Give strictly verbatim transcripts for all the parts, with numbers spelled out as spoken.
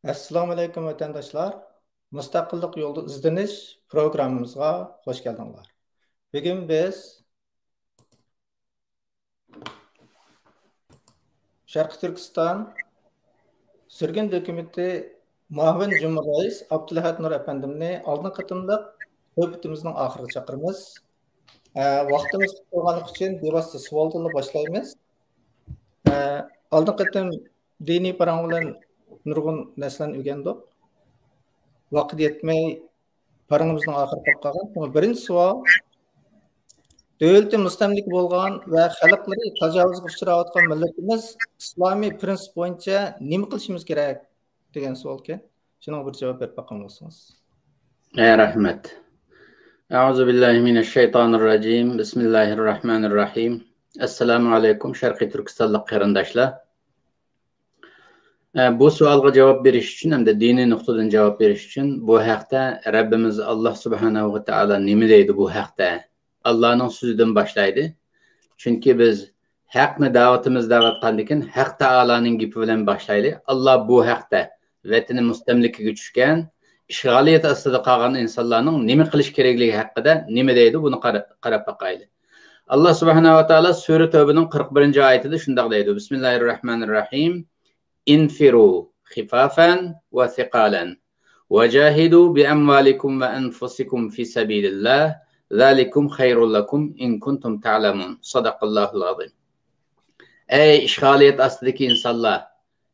ئەسسالامۇئەلەيكۇم، ۋەتەنداشلار. مۇستەقىللىق يولىدا ئىزدىنىش پروگراممىمىزغا خوش كەلدىڭلار. بۈگۈن بىز شەرقىي تۈركىستان سۈرگۈن ھۆكۈمىتى مۇئاۋىن جۇمھۇر رەئىس ئابدۇلئەھەد نۇر ئەپەندىمنى ئالدىنقى قېتىملىق سۆھبىتىمىزنىڭ ئاخىرىغا چاقىرىمىز. ئە، ۋاقتىمىز قىس بولغانلىقى ئۈچۈن بىۋاسىتە سوئالدىنلا باشلايمىز. ئە، ئالدىنقى قېتىم دىنىي پاراڭ بىلەن نۇرغۇن نەرسىلەرنى ئۆگەندۇق. ۋاقىت يەتمەي، پاراڭىمىزنىڭ ئاخىرى بولۇپ قالغان. شۇڭا بىرىنچى سوئال، دۆلىتى مۇستەملىكە بولغان ۋە خەلقلىرى تاجاۋۇزغا ئۇچراۋاتقان مىللىتىمىز ئىسلامىي پىرىنسىپ بويىچە نېمە قىلىشىمىز كېرەك دېگەن سوئالكەن. شۇنىڭغا بىر جاۋاب بېرىپ باققان بولسىڭىز. ئە، رەھمەت. أعوذ بالله من الشيطان الرجيم. بسم الله الرحمن الرحيم. ئەسسالامۇ ئەلەيكۇم، شەرقىي تۈركىستانلىق قېرىنداشلار. ئە، بۇ سوئالغا جاۋاب بېرىش ئۈچۈن ھەمدە دىنىي نۇقتىدىن جاۋاب بېرىش ئۈچۈن بۇ ھەقتە رەببىمىز ئاللا سۇبھانەھۇ ۋە تائالا نېمە دەيدۇ بۇ ھەقتە؟ ئاللانىڭ سۆزىدىن باشلايلى. چۈنكى بىز ھەقنى دەۋاتىمىز دەۋاتقاندىكىن ھەق تائالانىڭ گېپى بىلەن باشلايلى. ئاللا بۇ ھەقتە ۋەتىنى مۇستەملىكىگە چۈشكەن، ئىشغالىيەت ئاستىدا قالغان ئىنسانلارنىڭ نېمە قىلىش كېرەكلىكى ھەققىدە نېمە دەيدۇ، بۇنى قارا-، قاراپ باقايلى. ئاللا سۇبھانەھۇ ۋە تائالا سۈرە تەۋبىنىڭ قىرىق بىرىنچى ئايىتىدە شۇنداق دەيدۇ، بىسمىللاھىررەھمانىررەھىم. انفروا خفافا وثقالا وجاهدوا بأموالكم وأنفسكم في سبيل الله ذلكم خير لكم إن كنتم تعلمون. صدق الله العظيم. ئەي ئىشغالىيەت ئاستىدىكى ئىنسانلار،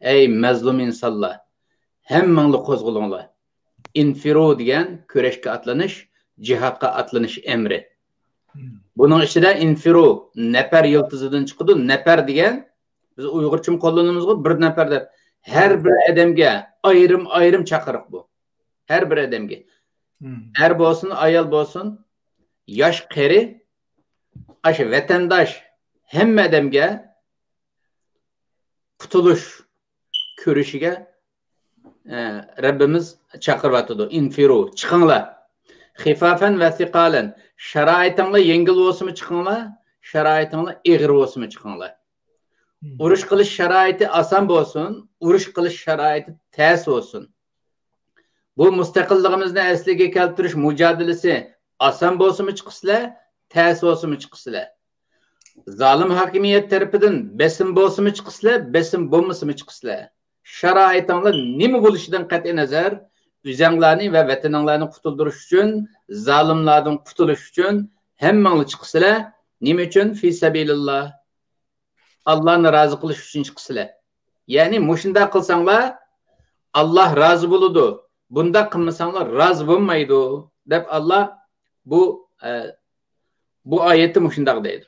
ئەي مەزلۇم ئىنسانلار، ھەممىڭلار قوزغىلىڭلار. ئىنفىرۇ دېگەن كۈرەشكە ئاتلىنىش، جىھادقا ئاتلىنىش ئەمرى. بۇنىڭ ئىچىدە ئىنفىرۇ نەپەر يىلتىزىدىن چىقىدۇ. نەپەر دېگەن، بىز ئۇيغۇرچىمۇ قوللىنىمىزغۇ، بىر نەپەر دەپ. ھەر بىر ئادەمگە ئايرىم-ئايرىم چاقىرىق بۇ. ھەر بىر ئادەمگە. ئەر بولسۇن، ئايال بولسۇن، ياش، قېرى، ئاشۇ ۋەتەنداش، ھەممە ئادەمگە قۇتۇلۇش كۈرىشىگە، ئە، رەببىمىز چاقىرىۋاتىدۇ. ئىنفىرۇ، چىقىڭلار. خىفافەن ۋە سىقالەن. شارائىتىڭلار يەڭگىل بولسىمۇ چىقىڭلار، شارائىتىڭلار ئېغىر بولسىمۇ چىقىڭلار. ئۇرۇش قىلىش شارائىتى ئاسان بولسۇن، ئۇرۇش قىلىش شارائىتى تەس بولسۇن. بۇ مۇستەقىللىقىمىزنى ئەسلىگە كەلتۈرۈش مۇجادىلىسى ئاسان بولسىمۇ چىقىسىلەر، تەس بولسىمۇ چىقىسىلەر. زالىم ھاكىمىيەت تەرىپىدىن بېسىم بولسىمۇ چىقىسىلەر، بېسىم بولمىسىمۇ چىقىسىلەر. شارائىتىڭلار نېمە بولۇشىدىن قەتئىينەزەر، ئۆزەڭلارنى ۋە ۋەتىنىڭلارنى قۇتۇلدۇرۇش ئۈچۈن، زالىملاردىن قۇتۇلۇش ئۈچۈن ھەممىڭلار چىقىسىلەر. نېمە ئۈچۈن؟ في سبيل الله. ئاللانى رازى قىلىش ئۈچۈن چىقىسىلەر. يەنى مۇشۇنداق قىلساڭلار، ئاللا رازى بولىدۇ. بۇنداق قىلمىساڭلار رازى بولمايدۇ، دەپ ئاللا بۇ، ئە، بۇ ئايەتتە مۇشۇنداق دەيدۇ.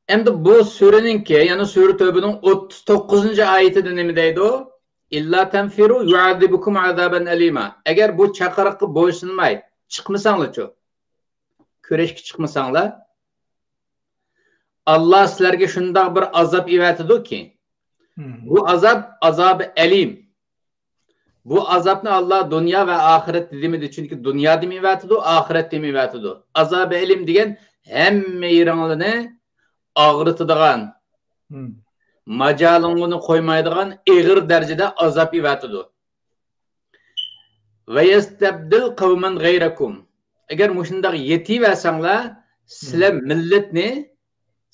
ئەمدى بۇ سۈرىنىڭكى، يەنى سۈرە تەۋبىنىڭ ئوتتۇز توققۇزىنچى ئايىتىدە نېمە دەيدۇ؟ إلا تنفروا يعذبكم عذابا أليما. ئەگەر بۇ چاقىرىققا بويسۇنماي چىقمىساڭلارچۇ؟ كۈرەشكە چىقمىساڭلار، ئاللا سىلەرگە شۇنداق بىر ئازاب ئېۋەتىدۇكى، بۇ ئازاب، ئازابى ئەلىم. بۇ ئازابنى ئاللا دۇنيا ۋە ئاخىرەتتە دېمىدى، چۈنكى دۇنيادىمۇ ئېۋەتىدۇ، ئاخىرەتتىمۇ ئېۋەتىدۇ. ئازابى ئەلىم دېگەن ھەممە يېرىڭلارنى ئاغرىتىدىغان، ماجالىڭلارنى قويمايدىغان ئېغىر دەرىجىدە ئازاب ئېۋەتىدۇ. ۋە يەستەبدىل قەۋمەن غەيرەكۇم. ئەگەر مۇشۇنداق يېتىۋەرسەڭلار، سىلەر مىللەتنى،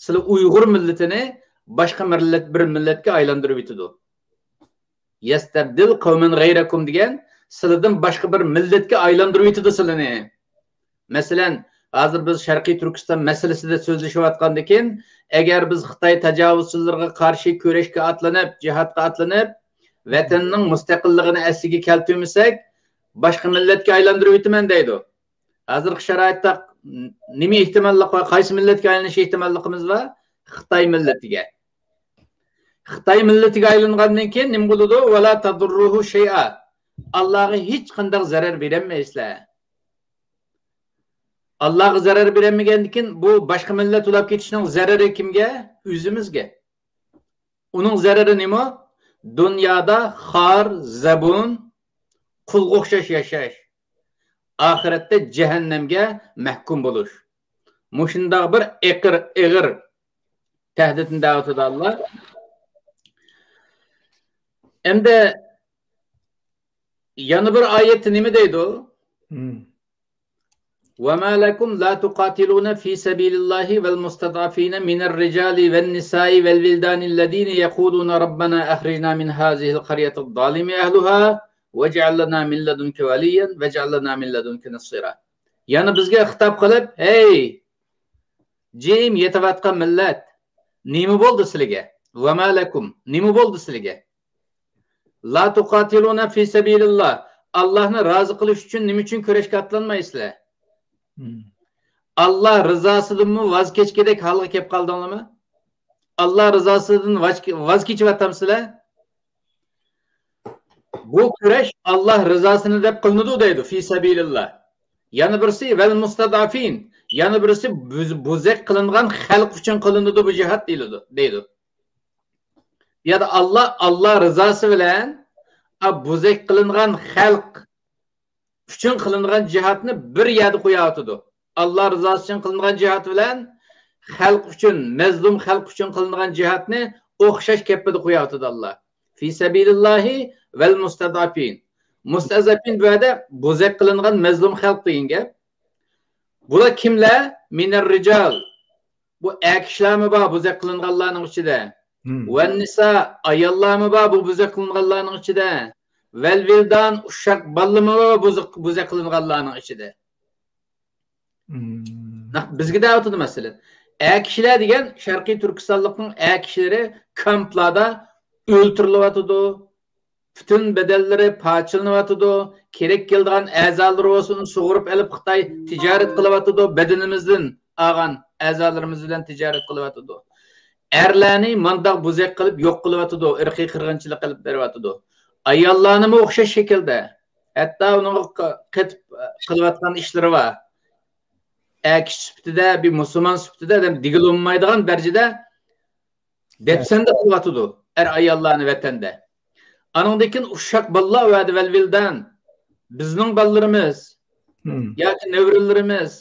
سىلەر ئۇيغۇر مىللىتىنى باشقا مىللەت، بىر مىللەتكە ئايلاندۇرۇۋېتىدۇ. يەستەبدىل قەۋمەن غەيرەكۇم دېگەن، سىلەردىن باشقا بىر مىللەتكە ئايلاندۇرۇۋېتىدۇ سىلىنى. مەسىلەن، ھازىر بىز شەرقىي تۈركىستان مەسىلىسىدە سۆزلىشىۋاتقاندىكىن، ئەگەر بىز خىتاي تاجاۋۇزچىلىرىغا قارشى كۈرەشكە ئاتلىنىپ، جىھادقا ئاتلىنىپ، ۋەتەننىڭ مۇستەقىللىقىنى ئەسلىگە كەلتۈرمىسەك، باشقا مىللەتكە ئايلاندۇرۇۋېتىمەن دەيدۇ. ھازىرقى شارائىتتا نېمە ئېھتىماللىق بار؟ قايسى مىللەتكە ئايلىنىش ئېھتىماللىقىمىز بار؟ خىتاي مىللىتىگە. خىتاي مىللىتىگە ئايلانغاندىن كېيىن نېمە بولىدۇ؟ ۋەلا تەزۇررۇھۇ شەيئا. ئاللاغا ھېچقانداق زەرەر بېرەلمەيسىلەر. ئاللاغا زەرەر بېرەلمىگەندىكىن، بۇ باشقا مىللەت ئۇلاپ كېتىشنىڭ زەرىرى كىمگە؟ ئۆزىمىزگە. ئۇنىڭ زەرىرى نېمە؟ دۇنيادا خار، زەبۇن، قۇلغا ئوخشاش ياشاش. ئاخىرەتتە جەھەننەمگە مەھكۇم بولۇش. مۇشۇنداق بىر ئېقىر، ئېغىر تەھدىتنى دەۋاتىدۇ ئاللا. ئەمدى يەنە بىر ئايەتتە نېمە دەيدۇ؟ Hmm. وما لكم لا تقاتلون في سبيل الله والمستضعفين من الرجال والنساء والولدان الذين يقولون ربنا أخرجنا من هذه القرية الظالم أهلها واجعل لنا من لدنك وليا واجعل لنا من لدنك نصيرا. يەنە بىزگە خىتاب قىلىپ، ھەي، جىم يېتىۋاتقان مىللەت، نېمە بولدى سىلىگە؟ وما لكم، نېمە بولدى سىلىگە؟ لا تقاتلون في سبيل الله. ئاللاھنى رازى قىلىش ئۈچۈن نېمە ئۈچۈن كۈرەشكە ئاتلانمايسىلەر؟ Hmm. ئاللا رىزاسىدىنمۇ ۋاز كەچكۈدەك ھالغا كەپ قالدىڭلارمۇ؟ ئاللا رىزاسىدىن ۋاز، ۋاز كېچىۋاتامسىلەر؟ بۇ كۈرەش ئاللا رىزاسىنى دەپ قىلىنىدۇ دەيدۇ، في سبيل الله. يەنە بىرسى، والمستضعفين. يەنە بىرسى، بۇز-، بوزەك قىلىنغان خەلق ئۈچۈن قىلىنىدۇ بۇ جىھاد دېيىلىدۇ، دەيدۇ. يا ئاللا، ئاللا رىزاسى بىلەن، ئا، بوزەك قىلىنغان خەلق ئۈچۈن قىلىنغان جىھادنى بىر يەردە قويۇۋاتىدۇ. ئاللا رىزاسى ئۈچۈن قىلىنغان جىھاد بىلەن خەلق ئۈچۈن، مەزلۇم خەلق ئۈچۈن قىلىنغان جىھادنى ئوخشاش كەپپىدە قويۇۋاتىدۇ ئاللا. في سبيل الله والمستضعفين. مۇستەزئەپىن بۇ يەردە بوزەك قىلىنغان مەزلۇم خەلق دېگەن گەپ. بۇلار كىملەر؟ من الرجال. بۇ ئەر كىشىلەرمۇ بار بوزەك قىلىنغانلارنىڭ ئىچىدە. Hmm. والنساء، ئاياللارمۇ بار بۇ بوزەك قىلىنغانلارنىڭ ئىچىدە. والولدان، ئۇششاق بالىلارمۇ بار بوزەك، بوزەك قىلىنغانلارنىڭ ئىچىدە. Hmm. نەق بىزگە دەۋاتىدۇ مەسىلەن. ئەر كىشىلەر دېگەن شەرقىي تۈركىستانلىقنىڭ ئەر كىشىلىرى كامپلاردا ئۆلتۈرۈلۈۋاتىدۇ. پۈتۈن بەدەنلىرى پارچىلىنىۋاتىدۇ. كېرەك كېلىدىغان ئەزالىرى بولسا ئۇنى سۇغۇرۇپ ئېلىپ خىتاي تىجارەت قىلىۋاتىدۇ. بەدىنىمىزدىن ئالغان ئەزالىرىمىز بىلەن تىجارەت قىلىۋاتىدۇ. ئەرلەرنى مانداق بوزەك قىلىپ يوق قىلىۋاتىدۇ. ئىرقىي قىرغىنچىلىق قىلىپ بېرىۋاتىدۇ. ئاياللارنىمۇ ئوخشاش شەكىلدە. ھەتتا ئۇنىڭغا ق-، قېتىپ قىلىۋاتقان ئىشلىرى بار. ئەر كىشى سۈپىتىدە، بىر مۇسۇلمان سۈپىتىدە دېگىلى بولمايدىغان دەرىجىدە دەپسەندە قىلىۋاتىدۇ ئەر-ئاياللارنى ۋەتەندە. ئانىڭدىن كېيىن ئۇششاق بالىلار ۋەدە ۋەلۋىلدان، بىزنىڭ بالىلىرىمىز Hmm. ياكى نەۋرىلىرىمىز،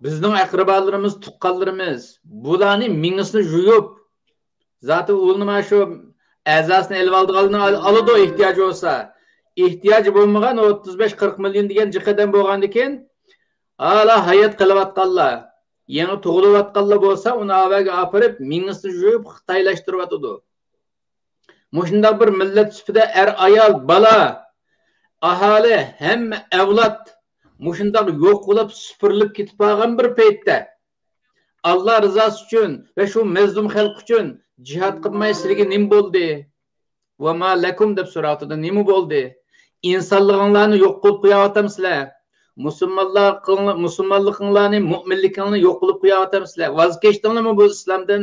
بىزنىڭ ئەقرىبالىرىمىز، تۇغقانلىرىمىز، بۇلارنى مېڭىسىنى يۇيۇپ، زاتى ئۇلىنى مانا شۇ ئەزاسىنى ئېلىۋالىدىغانلىرىنى ئال-، ئالىدۇ ئېھتىياجى بولسا. ئېھتىياجى بولمىغان ئوتتۇز بەش قىرىق مىليون دېگەن جىق ئادەم بولغاندىن كېيىن، ھالا ھايات قېلىۋاتقانلار، يېڭى تۇغۇلۇۋاتقانلار بولسا، ئۇنى ئاۋەگە ئاپىرىپ، مېڭىسىنى يۇيۇپ خىتايلاشتۇرۇۋاتىدۇ. مۇشۇنداق بىر مىللەت سۈپىتىدە ئەر-ئايال، بالا، ئاھالى، ھەممە ئەۋلاد مۇشۇنداق يوق بولۇپ، سۈپۈرۈلۈپ كېتىپ قالغان بىر پەيتتە، ئاللا رىزاسى ئۈچۈن ۋە شۇ مەزلۇم خەلق ئۈچۈن جىھاد قىلماي سىلىگە نېمە بولدى؟ ۋە ما لەكۇم دەپ سوراۋاتىدۇ، نېمە بولدى؟ ئىنسانلىقىڭلارنى يوق قىلىپ قويۇۋاتامسىلەر؟ مۇسۇلمانلار-، مۇسۇلمانلىقىڭلارنى، مۇئمىنلىكىڭلارنى يوق قىلىپ قويۇۋاتامسىلەر؟ ۋاز كەچتىڭلارمۇ بۇ ئىسلامدىن،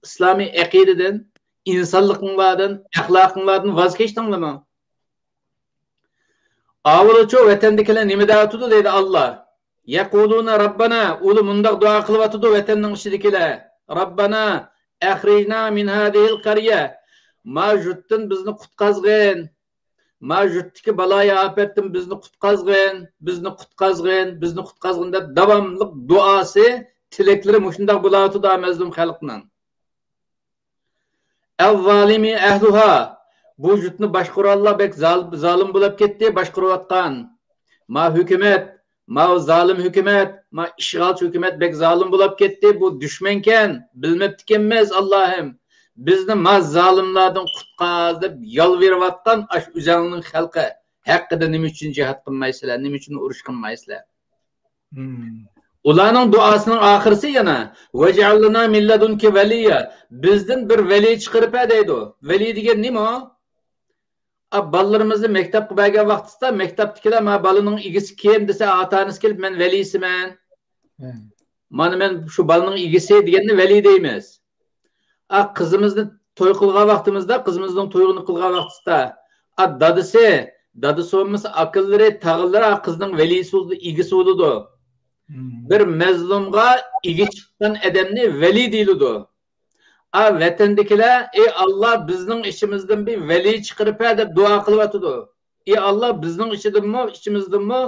ئىسلامىي ئەقىدىدىن، ئىنسانلىقىڭلاردىن، ئەخلاقىڭلاردىن ۋاز كەچتىڭلارمۇ؟ ئاۋۇلىچۇ ۋەتەندىكىلەر نېمە دەۋاتىدۇ دەيدۇ ئاللا. يەقۇلۇنە رەببەنا، ئۇلار مۇنداق دۇئا قىلىۋاتىدۇ ۋەتەننىڭ ئىچىدىكىلەر. رەببەنا ئەخرىجنا مىن ھازىھىل قەريە. ما يۇرتتىن بىزنى قۇتقازغىن. ما يۇرتتىكى بالايىئاپەتتىن بىزنى قۇتقازغىن، بىزنى قۇتقازغىن، بىزنى قۇتقازغىن دەپ داۋاملىق دۇئاسى، تىلەكلىرى مۇشۇنداق بولاۋاتىدۇ مەزلۇم خەلقنىڭ. ئەۋ زالىمى ئەھلۇھا. بۇ يۇرتنى باشقۇرغانلار بەك زال-، زالىم بولاپ كەتتى، باشقۇرۇۋاتقان. ما ھۆكۈمەت، ماۋۇ زالىم ھۆكۈمەت، ما ئىشغالچى ھۆكۈمەت بەك زالىم بولاپ كەتتى، بۇ دۈشمەنكەن، بىلمەپتىكەنمىز، ئاللاھىم. بىزنى ما زالىملاردىن قۇتقار دەپ يالۋۇرۇۋاتقان ئاشۇ ئۆزەڭنىڭ خەلقى ھەققىدە نېمە ئۈچۈن جىھاد قىلمايسىلەر، نېمە ئۈچۈن ئۇرۇش قىلمايسىلەر؟ Hmm. ئۇلارنىڭ دۇئاسىنىڭ ئاخىرىسى يەنە، ۋەجئەل لەنا مىن لەدۇنكە ۋەلىييا، بىزدىن بىر ۋەلىي چىقىرىپ بەر دەيدۇ. ۋەلىي دېگەن نېمە؟ ئا، بالىلىرىمىزنى مەكتەپكە بەرگەن ۋاقتىدا، مەكتەپتىكىلەر، ما بالىنىڭ ئىگىسى كىم دېسە، ئاتا-ئانىسى كېلىپ، مەن ۋەلىيسىمەن. Hmm. مانا مەن شۇ بالىنىڭ ئىگىسى دېگەننى ۋەلىي دەيمىز. ئا، قىزىمىزنى توي قىلغان ۋاقتىمىزدا، قىزىمىزنىڭ تويىنى قىلغان ۋاقتىدا، ئا، دادىسى، دادىسى بولمىسا ئاكىلىرى، تاغىلىرى، ئا، قىزنىڭ ۋەلىيسى بولىدۇ، ئىگىسى بولىدۇ. Hmm. بىر مەزلۇمغا ئىگە چىققان ئادەمنى ۋەلىي دېيىلىدۇ. ئا، ۋەتەندىكىلەر، ئى ئاللا، بىزنىڭ ئىچىمىزدىن بىر ۋەلىي چىقىرىپ بەر دەپ دۇئا قىلىۋاتىدۇ. ئى ئاللا، بىزنىڭ ئىچىدىنمۇ، ئىچىمىزدىنمۇ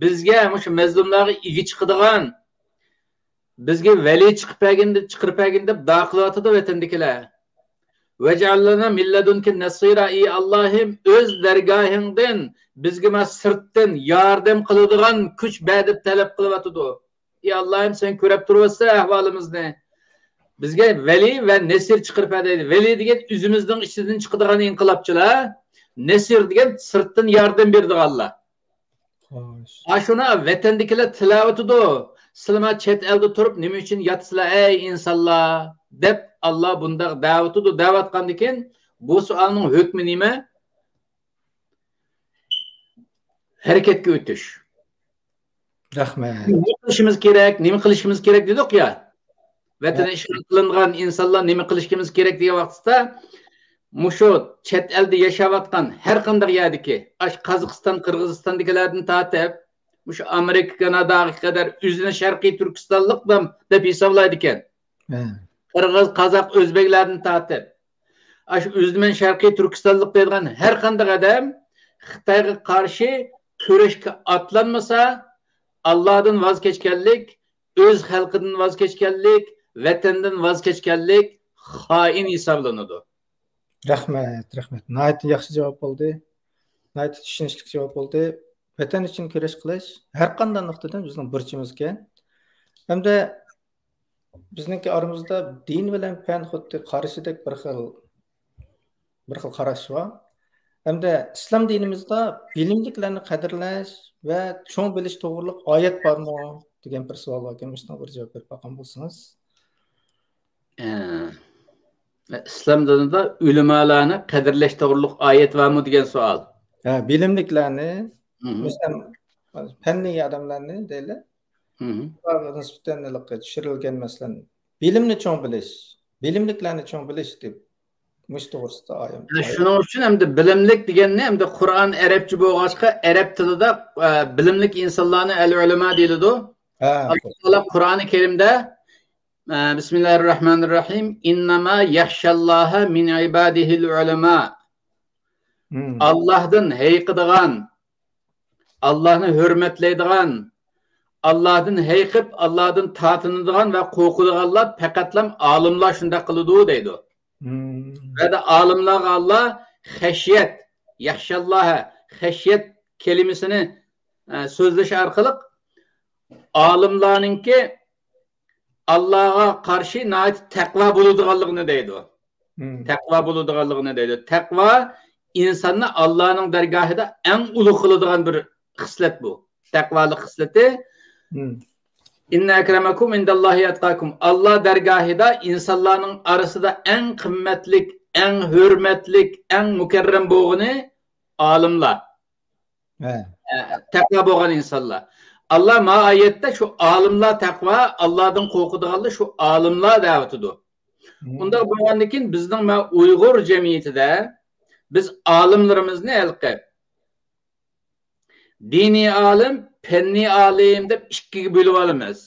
بىزگە مۇشۇ مەزلۇملارغا ئىگە چىقىدىغان، بىزگە ۋەلىي چىقىپ بەرگىن، چىقىرىپ بەرگىن دەپ دۇئا قىلىۋاتىدۇ ۋەتەندىكىلەر. «ۋەجئەل لەنا مىن لەدۇنكە نەسىرا»، ئى ئاللاھىم، ئۆز دەرگاھىڭدىن بىزگە ما سىرتتىن ياردەم قىلىدىغان كۈچ بەر دەپ تەلەپ قىلىۋاتىدۇ. ئى ئاللاھىم، سەن كۆرۈپ تۇرۇۋاتىسەن ئەھۋالىمىزنى. بىزگە ۋەلى ۋە نەسىر چىقىرىپ بەر دەيدۇ. ۋەلى دېگەن ئۆزىمىزنىڭ ئىچىدىن چىقىدىغان ئىنقىلابچىلار، نەسىر دېگەن سىرتتىن ياردەم بېرىدىغانلار. خوش. ئاشۇنى ۋەتەندىكىلەر تىلەۋاتىدۇ. «سىلەرمۇ چەت ئەلدە تۇرۇپ نېمە ئۈچۈن ياتىسىلەر، ئەي ئىنسانلار؟» دەپ، ئاللا بۇنداق دەۋاتىدۇ. دەۋاتقاندىكىن بۇ سوئالنىڭ ھۆكمى نېمە؟ ھەرىكەتكە ئۆتۈش. رەھمەت. نېمە قىلىشىمىز كېرەك، نېمە قىلىشىمىز كېرەك دېدۇق يا. ۋەتىنى ئىشغال قىلىنغان ئىنسانلار نېمە قىلىشىمىز كېرەك دېگەن ۋاقتىدا، مۇشۇ چەت ئەلدە ياشاۋاتقان ھەر قانداق يەردىكى، ئاشۇ قازاقىستان، قىرغىزىستاندىكىلەردىن تارتىپ، مۇشۇ ئامېرىكا، كاناداغا قەدەر ئۆزىنى شەرقىي تۈركىستانلىق دەپ، دەپ ھېسابلايدىكەن. ھە. قىرغىز، قازاق، ئۆزبەكلەردىن تارتىپ، ئاشۇ ئۆزىنى مەن شەرقىي تۈركىستانلىق دەيدىغان ھەر قانداق ئادەم خىتايغا قارشى كۈرەشكە ئاتلانمىسا، ئاللادىن ۋاز كەچكەنلىك، ئۆز خەلقىدىن ۋاز كەچكەنلىك، ۋەتەندىن ۋاز كەچكەنلىك خائىن ھېسابلىنىدۇ. رەھمەت، رەھمەت. ناھايىتى ياخشى جاۋاب بولدى. ناھايىتى چۈشىنىشلىك جاۋاب بولدى. ۋەتەن ئۈچۈن كۈرەش قىلىش ھەر قانداق نۇقتىدىن بىزنىڭ بۇرچىمىزكەن. ھەمدە بىزنىڭكى ئارىمىزدا دىن بىلەن پەن خۇددى قارشىدەك بىر خىل، بىر خىل قاراش بار. ھەمدە ئىسلام دىنىمىزدا بىلىملىكلەرنى قەدىرلەش ۋە چوڭ بىلىش توغرۇلۇق ئايەت بارمۇ دېگەن بىر سوئال باركەن، مۇشۇنىڭغا بىر جاۋاب بېرىپ باققان بولسىڭىز. ئە، ئىسلام دىنىدا ئۆلىمالارنى قەدىرلەش توغرۇلۇق ئايەت بارمۇ دېگەن سوئال. ھە، بىلىملىكلەرنى، مھم. مەسىلەن، پەننىي ئادەملەرنى دەيلى. مھم. ئۇلارغا نىسبەتەن ھېلىقى چۈشۈرۈلگەن، مەسىلەن، بىلىمنى چوڭ بىلىش، بىلىملىكلەرنى چوڭ بىلىش دەپ مۇشۇ توغرىسىدا ئايەت. ھە، شۇنىڭ ئۈچۈن ئەمدى بىلىملىك دېگەننى، ئەمدى قۇرئان ئەرەبچە بولغاچقا، ئەرەب تىلىدا، ئە، بىلىملىك ئىنسانلارنى ئەل ئۆلىما دېيىلىدۇ. ھە. ئاللا تائالا قۇرئانى كەرىمدە، ئە، بىسمىللاھىررەھمانىررەھىم. «ئىننەما يەخشەللاھە مىن ئىبادىھىل ئۆلەما». مم. ئاللاھتىن ھەيقىدىغان، ئاللاھنى ھۆرمەتلەيدىغان، ئاللاھتىن ھەيقىپ، ئاللاھتىن تارتىنىدىغان ۋە قورقىدىغانلار پەقەتلا ئالىملار شۇنداق قىلىدۇ دەيدۇ. مم. ۋە ئالىملارغا ئاللا خەشيەت، يەخشەللاھە، خەشيەت كەلىمىسىنى، ئە، سۆزلەش ئارقىلىق ئالىملارنىڭكى ئاللاغا قارشى ناھايىتى تەقۋا بولىدىغانلىقىنى دەيدۇ. مم. تەقۋا بولىدىغانلىقىنى دەيدۇ. تەقۋا ئىنساننى ئاللانىڭ دەرگاھىدا ئەڭ ئۇلۇغ قىلىدىغان بىر خىسلەت بۇ. تەقۋالىق خىسلىتى. مم. «ئىننە ئەكرەمەكۇم ئىندەللاھى ئەتقاكۇم». ئاللا دەرگاھىدا ئىنسانلارنىڭ ئارىسىدا ئەڭ قىممەتلىك، ئەڭ ھۆرمەتلىك، ئەڭ مۇكەررەم بولغىنى ئالىملار. ھە. ئە، تەقۋا بولغان ئىنسانلار. ئاللا ما ئايەتتە شۇ ئالىملار تەقۋا، ئاللادىن قورقىدىغانلار شۇ ئالىملار دەۋاتىدۇ. مم. ئۇنداق بولغاندىن كېيىن بىزنىڭ ما ئۇيغۇر جەمئىيىتىدە بىز ئالىملىرىمىزنى ھېلىقى دىنىي ئالىم، پەننىي ئالىم دەپ ئىككىگە بۆلۈۋالىمىز.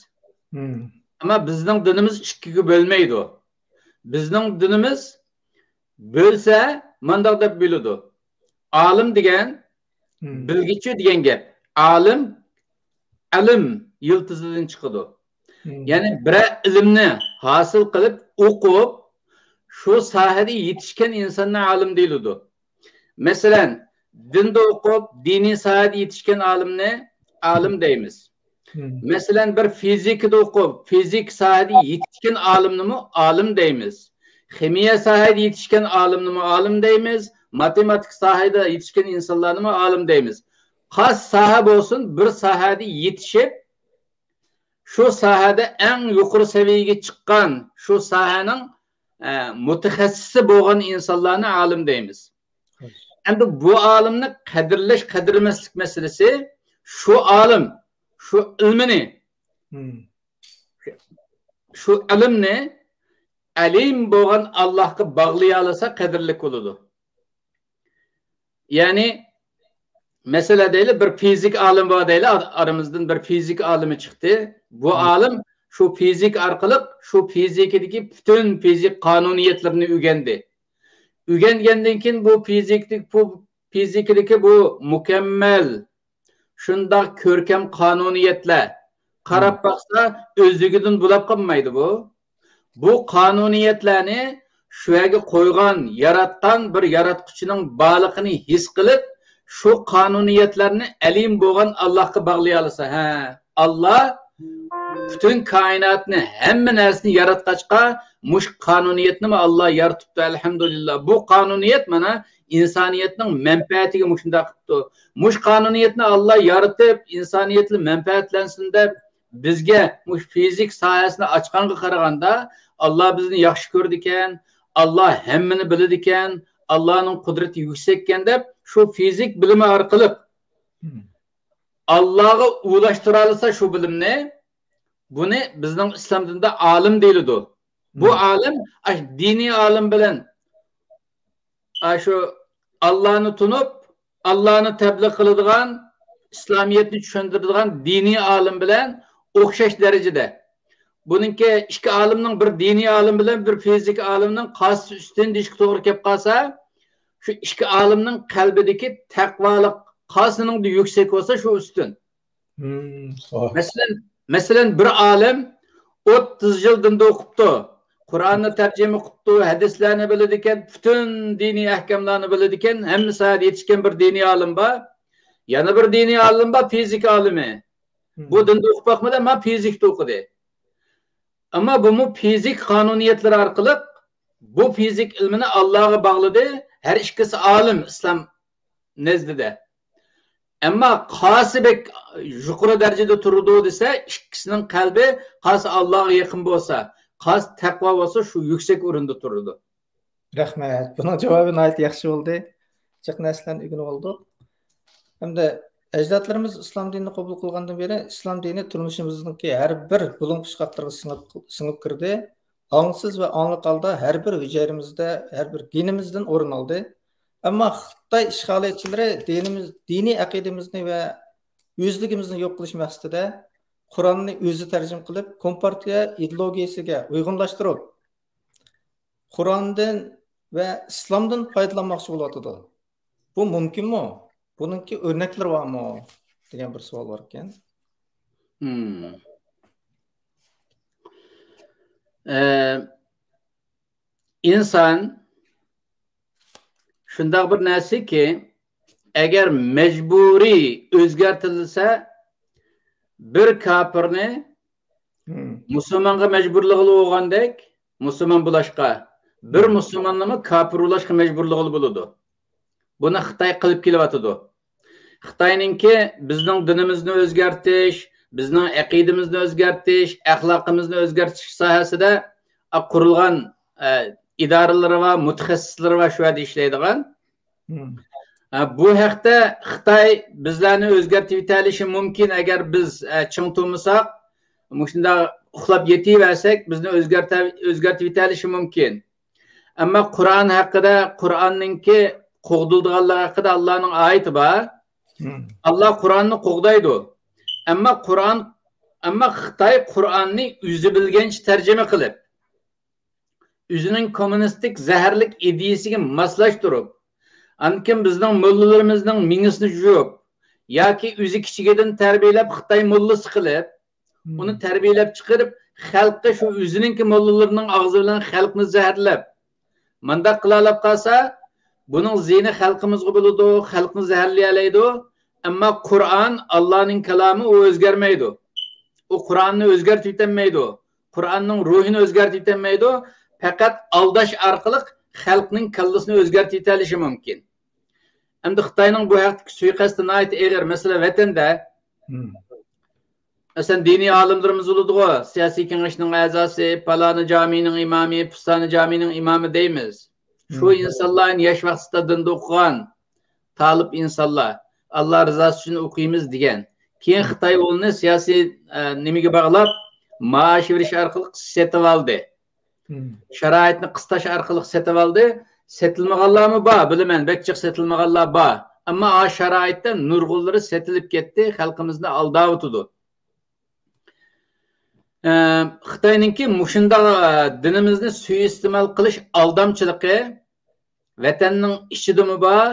مم. ئەمما بىزنىڭ دىنىمىز ئىككىگە بۆلمەيدۇ. بىزنىڭ دىنىمىز بۆلسە، مانداق دەپ بۆلىدۇ. ئالىم دېگەن، مم. بىلگۈچى دېگەن گەپ. ئالىم، ئەلىم يىلتىزىدىن چىقىدۇ. مم. يەنى بىرەر ئىلىمنى ھاسىل قىلىپ، ئوقۇپ، شۇ ساھەدە يېتىشكەن ئىنساننى ئالىم دېيىلىدۇ. مەسىلەن، دىندا ئوقۇپ، دىنىي ساھەدە يېتىشكەن ئالىمنى ئالىم دەيمىز. مم. مەسىلەن، بىر فىزىكىدا ئوقۇپ، فىزىك ساھەدە يېتىشكەن ئالىمنىمۇ ئالىم دەيمىز. خىمىيە ساھەدە يېتىشكەن ئالىمنىمۇ ئالىم دەيمىز. ماتېماتىك ساھەدە يېتىشكەن ئىنسانلارنىمۇ ئالىم دەيمىز. قايسى ساھە بولسۇن، بىر ساھەدە يېتىشىپ، شۇ ساھەدە ئەڭ يۇقىرى سەۋىيەگە چىققان، شۇ ساھەنىڭ، ئە، مۇتەخەسسىسى بولغان ئىنسانلارنى ئالىم دەيمىز. خوش. ئەمدى بۇ ئالىمنى قەدىرلەش، قەدىرلىمەسلىك مەسىلىسى، شۇ ئالىم، شۇ ئىلمىنى، مم. شۇ ئىلىمنى ئەلىم بولغان ئاللاھقا باغلىيالىسا قەدىرلىك بولىدۇ. يەنى، مەسىلەن دەيلى، بىر فىزىك ئالىمى بار دەيلى، ئار-، ئارىمىزدىن بىر فىزىك ئالىمى چىقتى. بۇ مم. ئالىم شۇ فىزىك ئارقىلىق شۇ فىزىكىدىكى پۈتۈن فىزىك قانۇنىيەتلىرىنى ئۆگەندى. ئۆگەنگەندىن كېيىن بۇ فىزىكىدىكى، بۇ فىزىكىدىكى بۇ مۇكەممەل، شۇنداق كۆركەم قانۇنىيەتلەر. قاراپ مم. باقسا، ئۆزلۈكىدىن بولاپ قالمايدۇ بۇ. بۇ قانۇنىيەتلەرنى شۇ يەرگە قويغان، ياراتقان بىر ياراتقۇچىنىڭ بارلىقىنى ھېس قىلىپ، شۇ قانۇنىيەتلەرنى ئەلىم بولغان ئاللاھقا باغلىيالىسا، ھە، ئاللاھ پۈتۈن كائىناتنى، ھەممە نەرسىنى ياراتقاچقا، مۇشۇ قانۇنىيەتنىمۇ ئاللاھ يارىتىپتۇ، ئەلھەمدۇلىللاھ. بۇ قانۇنىيەت مانا ئىنسانىيەتنىڭ مەنپەئەتىگە مۇشۇنداق قىپتۇ. مۇشۇ قانۇنىيەتنى ئاللاھ يارىتىپ، ئىنسانىيەتلا مەنپەئەتلەنسۇن دەپ، بىزگە مۇشۇ فىزىك ساھەسىنى ئاچقانغا قارىغاندا، ئاللاھ بىزنى ياخشى كۆرىدىكەن، ئاللاھ ھەممىنى بىلىدىكەن، ئاللاھنىڭ قۇدرىتى يۈكسەككەن دەپ، شۇ فىزىك بىلىمى ئارقىلىق ئاللاھقا ئۇلاشتۇرالىسا شۇ بىلىمنى، بۇنى بىزنىڭ ئىسلام دىنىدا ئالىم دېيىلىدۇ. بۇ ئالىم، ئاش-، دىنىي ئالىم بىلەن، ئاشۇ ئاللاھنى تونۇپ، ئاللاھنى تەبلىغ قىلىدىغان، ئىسلامىيەتنى چۈشەندۈرىدىغان دىنىي ئالىم بىلەن ئوخشاش دەرىجىدە. بۇنىڭكى ئىككى ئالىمنىڭ، بىر دىنىي ئالىم بىلەن بىر فىزىك ئالىمنىڭ قايسىسى ئۈستۈن دېيىشكە توغرا كەپ قالسا، شۇ ئىككى ئالىمنىڭ قەلبىدىكى تەقۋالىق قايسىنىڭدا يۈكسەك بولسا، شۇ ئۈستۈن. مم، ساغ. مەسىلەن، مەسىلەن، بىر ئالىم ئوتتۇز يىل دىندا ئوقۇپتۇ. قۇرئاننى تەرجىمە قىپتۇ، ھەدىسلەرنى بىلىدىكەن، پۈتۈن دىنىي ئەھكاملارنى بىلىدىكەن، ھەممە ساھەدە يېتىشكەن بىر دىنىي ئالىم بار. يەنە بىر دىنىي ئالىم بار، فىزىكا ئالىمى. مم. بۇ دىندا ئوقۇپ باقمىدى، ئەمما فىزىكتا ئوقۇدى. ئەمما بۇمۇ فىزىك قانۇنىيەتلىرى ئارقىلىق بۇ فىزىك ئىلمىنى ئاللاغا باغلىدى. ھەر ئىككىسى ئالىم ئىسلام نەزدىدە. ئەمما قايسى بەك يۇقىرى دەرىجىدە تۇرىدۇ دېسە، ئىككىسىنىڭ قەلبى قايسى ئاللاغا يېقىن بولسا، قايسى تەقۋا بولسا، شۇ يۈكسەك ئورۇندا تۇرىدۇ. رەھمەت. بۇنىڭ جاۋابى ناھايىتى ياخشى بولدى. جىق نەرسىلەرنى ئۆگىنىپ ئالدۇق. ھەمدە ئەجدادلىرىمىز ئىسلام دىنىنى قوبۇل قىلغاندىن بېرى، ئىسلام دىنى تۇرمۇشىمىزنىڭكى ھەر بىر بۇلۇڭ پۇچقاقلىرىغا سىڭىپ، سىڭىپ كىردى. ئاڭسىز ۋە ئاڭلىق ھالدا ھەر بىر ھۈجەيرىمىزدە، ھەر بىر گېنىمىزدىن ئورۇن ئالدى. ئەمما خىتاي ئىشغالىيەتچىلىرى دىنىمىز، دىنىي ئەقىدىمىزنى ۋە ئۆزلۈكىمىزنى يوق قىلىش مەقسىتىدە قۇرئاننى ئۆزى تەرجىمە قىلىپ، كومپارتىيە ئىدېئولوگىيەسىگە ئۇيغۇنلاشتۇرۇپ، قۇرئاندىن ۋە ئىسلامدىن پايدىلانماقچى بولۇۋاتىدۇ. بۇ مۇمكىنمۇ؟ بۇنىڭكى ئۆرنەكلىرى بارمۇ؟ دېگەن بىر سوئال بار ئىكەن. مم. ئە، ئىنسان شۇنداق بىر نەرسىكى، ئەگەر مەجبۇرىي ئۆزگەرتىلسە، بىر كاپىرنى مم. مۇسۇلمانغا مەجبۇرلىغىلى بولغاندەك، مۇسۇلمان بولاشقا، بىر مۇسۇلماننىمۇ كاپىر بولاشقا مەجبۇرلىغىلى بولىدۇ. بۇنى خىتاي قىلىپ كېلىۋاتىدۇ. خىتاينىڭكى بىزنىڭ دىنىمىزنى ئۆزگەرتىش، بىزنىڭ ئەقىدىمىزنى ئۆزگەرتىش، ئەخلاقىمىزنى ئۆزگەرتىش ساھەسىدە، ئا، قۇرۇلغان، ئە، ئىدارىلىرى بار، مۇتەخەسسىسلىرى بار شۇ يەردە ئىشلەيدىغان. مم. ئە، بۇ ھەقتە خىتاي بىزلەرنى ئۆزگەرتىۋېتەلىشى مۇمكىن، ئەگەر بىز، ئە، چىڭ تۇرمىساق، مۇشۇنداق ئۇخلاپ يېتىۋەرسەك، بىزنى ئۆزگەرتە-، ئۆزگەرتىۋېتەلىشى مۇمكىن. ئەمما قۇرئان ھەققىدە، قۇرئاننىڭكى قوغدىلىدىغانلىقى ھەققىدە ئاللانىڭ ئايىتى بار. مم. ئاللا قۇرئاننى قوغدايدۇ. ئەمما قۇرئان، ئەمما خىتاي قۇرئاننى ئۆزى بىلگەنچە تەرجىمە قىلىپ، ئۆزىنىڭ كوممۇنىستىك زەھەرلىك ئىدىيىسىگە ماسلاشتۇرۇپ، ئاندىن كېيىن بىزنىڭ موللىلىرىمىزنىڭ مېڭىسىنى جۇيۇپ، ياكى ئۆزى كىچىكىدىن تەربىيەلەپ خىتاي موللىسى قىلىپ، ئۇنى تەربىيەلەپ چىقىرىپ، خەلققە شۇ ئۆزىنىڭكى موللىلىرىنىڭ ئاغزى بىلەن خەلقنى زەھەرلەپ، مانداق قىلالاپ قالسا، بۇنىڭ زىيىنى خەلقىمىزغا بولىدۇ، خەلقنى زەھەرلىيەلەيدۇ. ئەمما قۇرئان ئاللانىڭ كالامى، ئۇ ئۆزگەرمەيدۇ. ئۇ قۇرئاننى ئۆزگەرتىۋېتەلمەيدۇ. قۇرئاننىڭ روھىنى ئۆزگەرتىۋېتەلمەيدۇ. پەقەت ئالداش ئارقىلىق خەلقنىڭ كاللىسىنى ئۆزگەرتىۋېتەلىشى مۇمكىن. ئەمدى خىتاينىڭ بۇ ھەقتىكى سۇيىقەستى ناھايىتى ئېغىر. مەسىلەن، ۋەتەندە، مم. مەسىلەن، دىنىي ئالىملىرىمىز بولىدىغۇ، سىياسىي كېڭەشنىڭ ئەزاسى، پالانى جامىنىڭ ئىمامى، پۇستانى جامىنىڭ ئىمامى دەيمىز. شۇ مم. ئىنسانلار ياش ۋاقتىدا دىندا ئوقۇغان، تالىپ ئىنسانلار، ئاللا رىزاسى ئۈچۈن ئوقۇيمىز دېگەن. كېيىن مم. خىتاي ئۇنى سىياسىي، ئە، نېمىگە باغلاپ، مائاش بېرىش ئارقىلىق سېتىۋالدى. مم. شارائىتنى قىستاش ئارقىلىق سېتىۋالدى. سېتىلمىغانلارمۇ بار، بىلىمەن، بەك جىق سېتىلمىغانلار بار. ئەمما ئاشۇ شارائىتتا نۇرغۇنلىرى سېتىلىپ كەتتى، خەلقىمىزنى ئالداۋاتىدۇ. ئە، خىتاينىڭكى مۇشۇنداق، ئە، دىنىمىزنى سۇيىئىستېمال قىلىش ئالدامچىلىقى ۋەتەننىڭ ئىچىدىمۇ بار،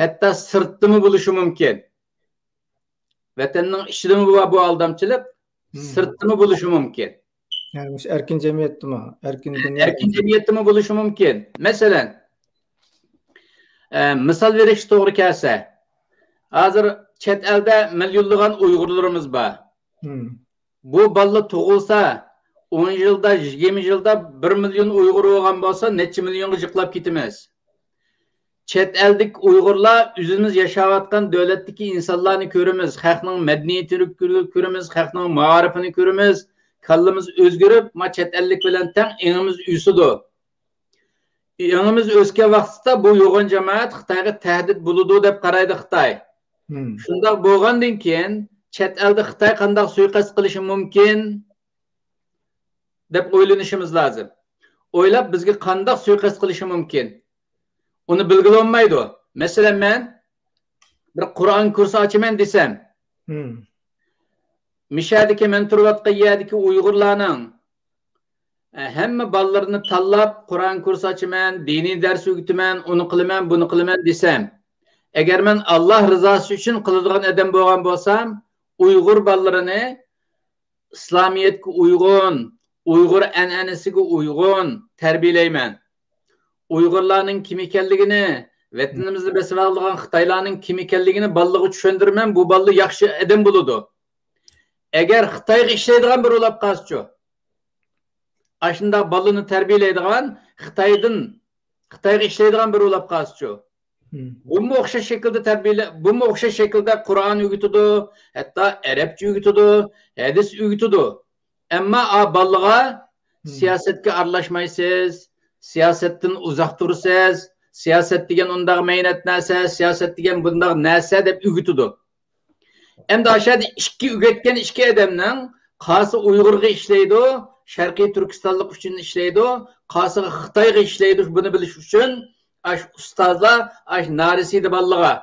ھەتتا سىرتتىمۇ بولۇشى مۇمكىن. ۋەتەننىڭ ئىچىدىمۇ بار بۇ ئالدامچىلىق، مم. سىرتتىمۇ بولۇشى مۇمكىن. يەنى مۇشۇ ئەركىن جەمئىيەتتىمۇ؟ ئەركىن دۇنيا. ئەركىن جەمئىيەتتىمۇ بولۇشى مۇمكىن. مەسىلەن، ئە، مىسال بېرىش توغرا كەلسە، ھازىر چەت ئەلدە مىليونلىغان ئۇيغۇرلىرىمىز بار. مم. بۇ بالىلار تۇغۇلسا، ئون يىلدا، يىگىرمە يىلدا بىر مىليون ئۇيغۇر بولغان بولسا، نەچچە مىليونغا جىقلاپ كېتىمىز. چەت ئەلدىكى ئۇيغۇرلار ئۆزىمىز ياشاۋاتقان دۆلەتتىكى ئىنسانلارنى كۆرىمىز، خەقنىڭ مەدەنىيىتىنى كۆرىمىز، خەقنىڭ مائارىپىنى كۆرىمىز، كاللىمىز ئۆزگىرىپ، ما چەت ئەللىك بىلەن تەڭ ئېڭىمىز ئۆسىدۇ. ئېڭىمىز ئۆسكەن ۋاقتىدا بۇ يوغان جامائەت خىتايغا تەھدىت بولىدۇ دەپ قارايدۇ خىتاي. مم. شۇنداق بولغاندىن كېيىن چەت ئەلدە خىتاي قانداق سۇيىقەست قىلىشى مۇمكىن دەپ ئويلىنىشىمىز لازىم. ئويلاپ بىزگە قانداق سۇيىقەست قىلىشى مۇمكىن؟ ئۇنى بىلگىلى بولمايدۇ. مەسىلەن، مەن بىر قۇرئان كۇرسى ئاچىمەن دېسەم، مم. مىشەدىكى مەن تۇرۇۋاتقان يەردىكى ئۇيغۇرلارنىڭ، ئە، ھەممە بالىلىرىنى تاللاپ، قۇرئان كۇرسى ئاچىمەن، دىنىي دەرس ئۆگىتىمەن، ئۇنى قىلىمەن، بۇنى قىلىمەن دېسەم، ئەگەر مەن ئاللاھ رىزاسى ئۈچۈن قىلىدىغان ئادەم بولغان بولسام، ئۇيغۇر بالىلىرىنى ئىسلامىيەتكە ئۇيغۇن، ئۇيغۇر ئەنئەنىسىگە ئۇيغۇن تەربىيەلەيمەن. ئۇيغۇرلارنىڭ كىم ئىكەنلىكىنى، ۋەتىنىمىزنى بېسىۋالىدىغان خىتايلارنىڭ كىم ئىكەنلىكىنى بالىلارغا چۈشەندۈرىمەن، بۇ بالىلار ياخشى ئادەم بولىدۇ. ئەگەر خىتايغا ئىشلەيدىغان بىر بولاپ قالسىچۇ؟ ئاشۇنداق بالىنى تەربىيەلەيدىغان خىتايدىن، خىتايغا ئىشلەيدىغان بىر بولاپ قالسىچۇ؟ مم. بۇمۇ ئوخشاش شەكىلدە تەربىيەلە-، بۇمۇ ئوخشاش شەكىلدە قۇرئان ئۆگىتىدۇ، ھەتتا ئەرەبچە ئۆگىتىدۇ، ھەدىس ئۆگىتىدۇ. ئەمما ئا بالىغا مم. سىياسەتكە ئارىلاشمايسىز، سىياسەتتىن ئۇزاق تۇرىسىز، سىياسەت دېگەن ئۇنداق مەينەت نەرسە، سىياسەت دېگەن بۇنداق نەرسە دەپ ئۆگىتىدۇ. ئەمدى ئاشۇ يەردە ئىككى ئۆگەتكەن ئىككى ئادەمنىڭ قاسى ئۇيغۇرغا ئىشلەيدۇ، شەرقىي تۈركىستانلىق ئۈچۈن ئىشلەيدۇ، قاسىغا خىتايغا ئىشلەيدۇ. بۇنى بىلىش ئۈچۈن ئاشۇ ئۇستازلار ئاشۇ نارەسىدە بالىلارغا،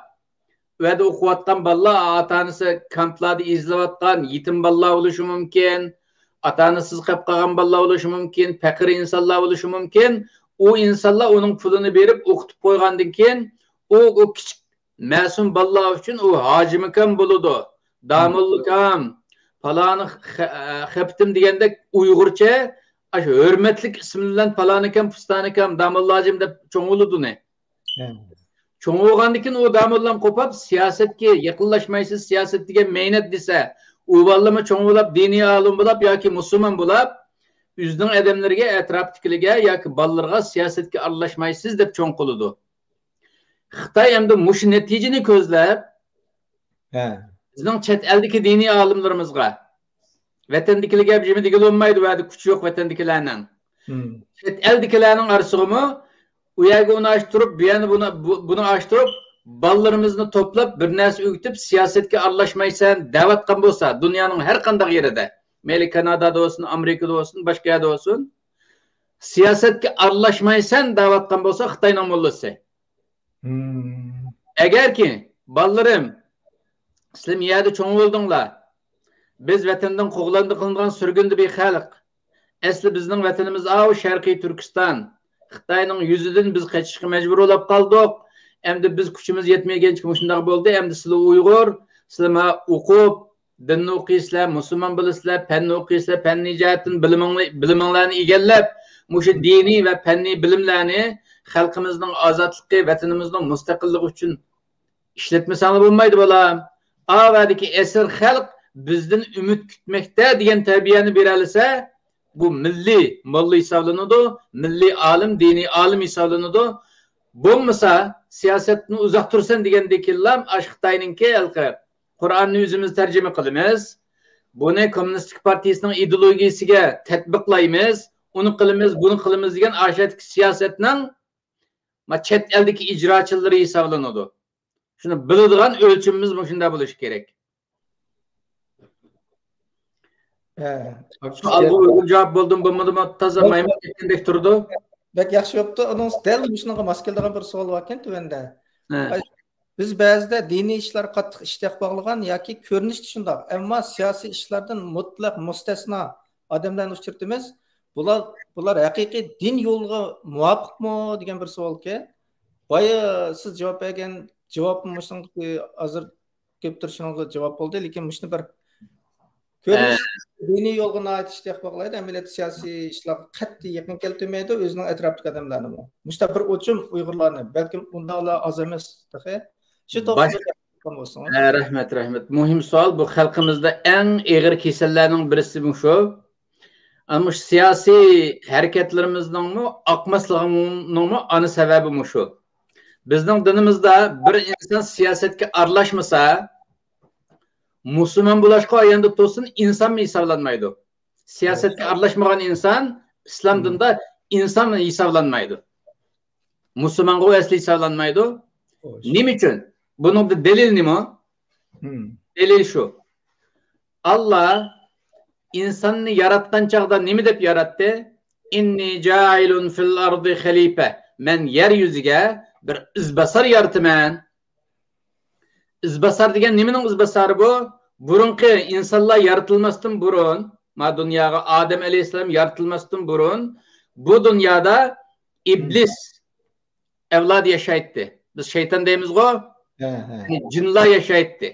ئۇ يەردە ئوقۇۋاتقان بالىلار ئاتا-ئانىسى كامپلاردا ئېزىلىۋاتقان يېتىم بالىلار بولۇشى مۇمكىن، ئاتا-ئانىسىز قېلىپ قالغان بالىلار بولۇشى مۇمكىن، پەقىر ئىنسانلار بولۇشى مۇمكىن. ئۇ ئىنسانلار ئۇنىڭ پۇلىنى بېرىپ ئوقۇتۇپ قويغاندىن كېيىن، ئۇ، ئۇ كىچىك مەسۇم بالىلار ئۈچۈن ئۇ ھاجىمكام بولىدۇ، داموللىكام، پالانى خە-، خەپتىم دېگەندەك ئۇيغۇرچە، ئاشۇ ھۆرمەتلىك ئىسمى بىلەن پالانىكام، پۇستانىكام، داموللاجىم دەپ چوڭ بولىدۇ. ھە. چوڭ بولغاندىن كېيىن ئۇ داموللام قوپاپ، سىياسەتكە يېقىنلاشمايسىز، سىياسەت دېگەن مەينەت دېسە، ئۇ بالىلىرىمۇ چوڭ بولاپ، دىنىي ئالىم بولاپ ياكى مۇسۇلمان بولاپ، ئۆزىنىڭ ئادەملىرىگە، ئەتراپتىكىلىرىگە ياكى بالىلىرىغا سىياسەتكە ئارىلاشمايسىز دەپ چوڭ قىلىدۇ. خىتاي ئەمدى مۇشۇ نەتىجىنى كۆزلەپ، ھە. بىزنىڭ چەت ئەلدىكى دىنىي ئالىملىرىمىزغا، ۋەتەندىكىلەرگە بىر نېمە دېگىلى بولمايدۇ، ۋەدە كۈچى يوق ۋەتەندىكىلەرنىڭ. مم. چەت ئەلدىكىلەرنىڭ ئارىسىغىمۇ ئۇ يەرگە ئۇنى ئاشتۇرۇپ، بۇ يەرنى بۇنى، بۇ-، بۇنى ئاشتۇرۇپ، بالىلىرىمىزنى توپلاپ، بىر نەرسە ئۆگىتىپ، سىياسەتكە ئارىلاشمايسەن دەۋاتقان بولسا، دۇنيانىڭ ھەر قانداق يېرىدە، مەيلى كانادادا بولسۇن، ئامېرىكىدا بولسۇن، باشقا يەردە بولسۇن، سىياسەتكە ئارىلاشمايسەن دەۋاتقان بولسا، خىتاينىڭ موللىسى. مم. ئەگەركى، بالىلىرىم، سىلەر يەردە چوڭ بولدۇڭلار. بىز ۋەتەندىن قوغلاندى قىلىنغان سۈرگۈندە بىر خەلق. ئەسلى بىزنىڭ ۋەتىنىمىز ئاۋۇ شەرقىي تۈركىستان. خىتاينىڭ يۈزىدىن بىز قېچىشقا مەجبۇر بولاپ قالدۇق. ئەمدى بىز كۈچىمىز يەتمىگەنچە مۇشۇنداق بولدى. ئەمدى سىلەر ئۇيغۇر، سىلەر ما ئوقۇپ، دىننى ئوقۇيسىلەر، مۇسۇلمان بولىسىلەر، پەننى ئوقۇيسىلەر، پەننى جەھەتتىن بىلىمىڭلى-، بىلىمىڭلارنى ئىگىلەپ، مۇشۇ دىنىي ۋە پەننىي بىلىملەرنى خەلقىمىزنىڭ ئازادلىقى، ۋەتىنىمىزنىڭ مۇستەقىللىقى ئۈچۈن ئىشلەتمىسەڭلار بولمايدۇ، بالام. ئاۋەدىكى ئەسىر خەلق بىزدىن ئۈمىد كۈتمەكتە دېگەن تەربىيەنى بېرەلىسە، بۇ مىللىي موللا ھېسابلىنىدۇ، مىللىي ئالىم، دىنىي ئالىم ھېسابلىنىدۇ. بولمىسا، سىياسەتتىن ئۇزاق تۇرسۇن دېگەندىن كېيىنلا ئاشۇ خىتاينىڭكى ھېلىقى قۇرئاننى ئۆزىمىز تەرجىمە قىلىمىز، بۇنى كوممۇنىستىك پارتىيىسىنىڭ ئىدېئولوگىيىسىگە تەتبىقلايمىز، ئۇنى قىلىمىز، بۇنى قىلىمىز دېگەن ئاشۇ يەردىكى سىياسەتنىڭ ما چەت ئەلدىكى ئىجراچىلىرى ھېسابلىنىدۇ. شۇنى بىلىدىغان ئۆلچىمىمىز مۇشۇنداق بولۇشى كېرەك. ھە. سوئالغا ئۇيغۇن جاۋاب بولدىمۇ بولمىدىمۇ تازا مايمۇق كەتكەندەك تۇرىدۇ. بەك ياخشى بوپتۇ. ئۇنىڭ دەل مۇشۇنىڭغا ماس كېلىدىغان بىر سوئال باركەن تۆۋەندە. ھە. ئاي، بىز بەزىدە دىنىي ئىشلارغا قاتتىق ئىشتىياق باغلىغان ياكى كۆرۈنۈشتە شۇنداق، ئەمما سىياسىي ئىشلاردىن مۇتلەق مۇستەسنا ئادەملەرنى ئۇچرىتىمىز. بۇلار، بۇلار ھەقىقىي دىن يولىغا مۇۋاپىقمۇ دېگەن بىر سوئالكەن. بايا سىز جاۋاب بەرگەن جاۋاب مۇشۇنىڭ ھازىر كېلىپ تۇرۇشىڭىزغا جاۋاب بولدى، لېكىن مۇشۇنى بىر كۆرۈنۈش دىنىي يولغا ناھايىتى ئىشتىياق باغلايدۇ. ئەمەلىيەتتە سىياسىي ئىشلارغا قەتئىي يېقىن كەلتۈرمەيدۇ ئۆزىنىڭ ئەتراپىدىكى ئادەملەرنىمۇ. مۇشۇنداق بىر ئوچۇم ئۇيغۇرلارنى، بەلكىم ئۇنداقلار ئاز ئەمەس تېخى. شۇ توغرىسىدا گەپ قىلغان بولسىڭىز. ھە، رەھمەت، رەھمەت. مۇھىم سوئال. بۇ خەلقىمىزدە ئەڭ ئېغىر كېسەللەرنىڭ بىرسى مۇشۇ. ئەنە مۇشۇ سىياسىي ھەرىكەتلىرىمىزنىڭمۇ ئاقماسلىقىنىڭمۇ ئانا سەۋەبى مۇشۇ. بىزنىڭ دىنىمىزدا بىر ئىنسان سىياسەتكە ئارىلاشمىسا، مۇسۇلمان بولۇشقا ئاياندا تۇرسۇن، ئىنسانمۇ ھېسابلانمايدۇ. سىياسەتكە ئارىلاشمىغان ئىنسان ئىسلام دىنىدا ئىنسان ھېسابلانمايدۇ. مۇسۇلمانغۇ ئەسلى ھېسابلانمايدۇ. نېمە ئۈچۈن؟ بۇنىڭدا دەلىل نېمە؟ دەلىل شۇ. ئاللا ئىنساننى ياراتقان چاغدا نېمە دەپ ياراتتى؟ «ئىننى جائىلۇن فىل ئەردى خەلىپە.» مەن يەر يۈزىگە بىر ئىزباسار يارىتىمەن. ئىزباسار دېگەن نېمىنىڭ ئىزباسارى بۇ؟ بۇرۇنقى ئىنسانلار يارىتىلماستىن بۇرۇن، ما دۇنياغا ئادەم ئەلەيھىسسالام يارىتىلماستىن بۇرۇن، بۇ دۇنيادا ئىبلىس ئەۋلادى ياشايتتى. بىز شەيتان دەيمىزغۇ؟ ھە، ھە. يەنى جىنلار ياشايتتى.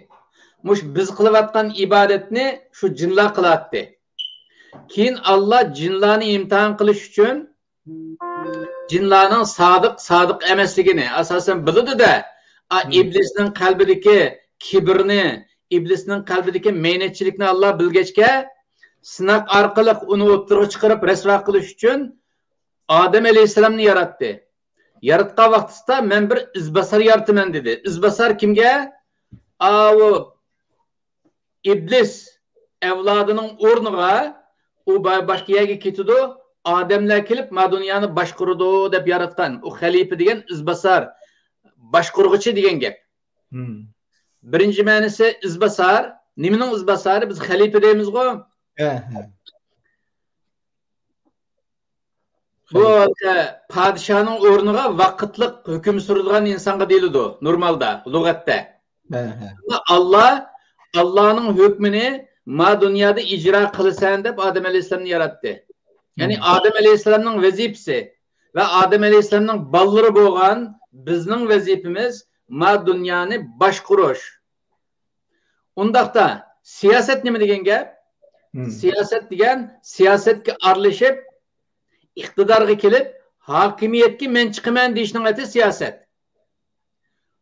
مۇشۇ بىز قىلىۋاتقان ئىبادەتنى شۇ جىنلار قىلاتتى. كېيىن ئاللا جىنلارنى ئىمتىھان قىلىش ئۈچۈن، جىنلارنىڭ سادىق، سادىق ئەمەسلىكىنى ئاساسەن بىلىدۇ-دە. ئا، ئىبلىسنىڭ قەلبىدىكى كىبىرنى، ئىبلىسنىڭ قەلبىدىكى مەينەتچىلىكنى ئاللا بىلگەچكە، سىناق ئارقىلىق ئۇنى ئوتتۇرىغا چىقىرىپ رەسۋا قىلىش ئۈچۈن ئادەم ئەلەيھىسسالامنى ياراتتى. ياراتقان ۋاقتىسىدا مەن بىر ئىزباسار يارىتىمەن دېدى. ئىزباسار كىمگە؟ ئاۋۇ ئىبلىس ئەۋلادىنىڭ ئورنىغا ئۇ با-، باشقا يەرگە كېتىدۇ، ئادەملەر كېلىپ ما دۇنيانى باشقۇرىدۇ دەپ ياراتقان. ئۇ خەلىپە دېگەن ئىزباسار، باشقۇرغۇچى دېگەن گەپ. بىرىنچى مەنىسى ئىزباسار. نېمىنىڭ ئىزباسارى؟ بىز خەلىپە دەيمىزغۇ؟ ھە، ھە. بۇ پادىشاھنىڭ ئورنىغا ۋاقىتلىق ھۆكۈم سۈرىدىغان ئىنسانغا دېيىلىدۇ نورمالدا، لۇغەتتە. ھە، ھە. ئەمما ئاللا، ئاللانىڭ ھۆكمىنى ما دۇنيادا ئىجرا قىلىسەن دەپ ئادەم ئەلەيھىسسالامنى ياراتتى. يەنى ئادەم ئەلەيھىسسالامنىڭ ۋەزىپىسى ۋە ئادەم ئەلەيھىسسالامنىڭ بالىلىرى بولغان بىزنىڭ ۋەزىپىمىز ما دۇنيانى باشقۇرۇش. ئۇنداقتا سىياسەت نېمە دېگەن گەپ؟ سىياسەت دېگەن سىياسەتكە ئارىلىشىپ، ئىقتىدارغا كېلىپ، ھاكىمىيەتكە مەن چىقىمەن دېيىشنىڭ ئاتى سىياسەت.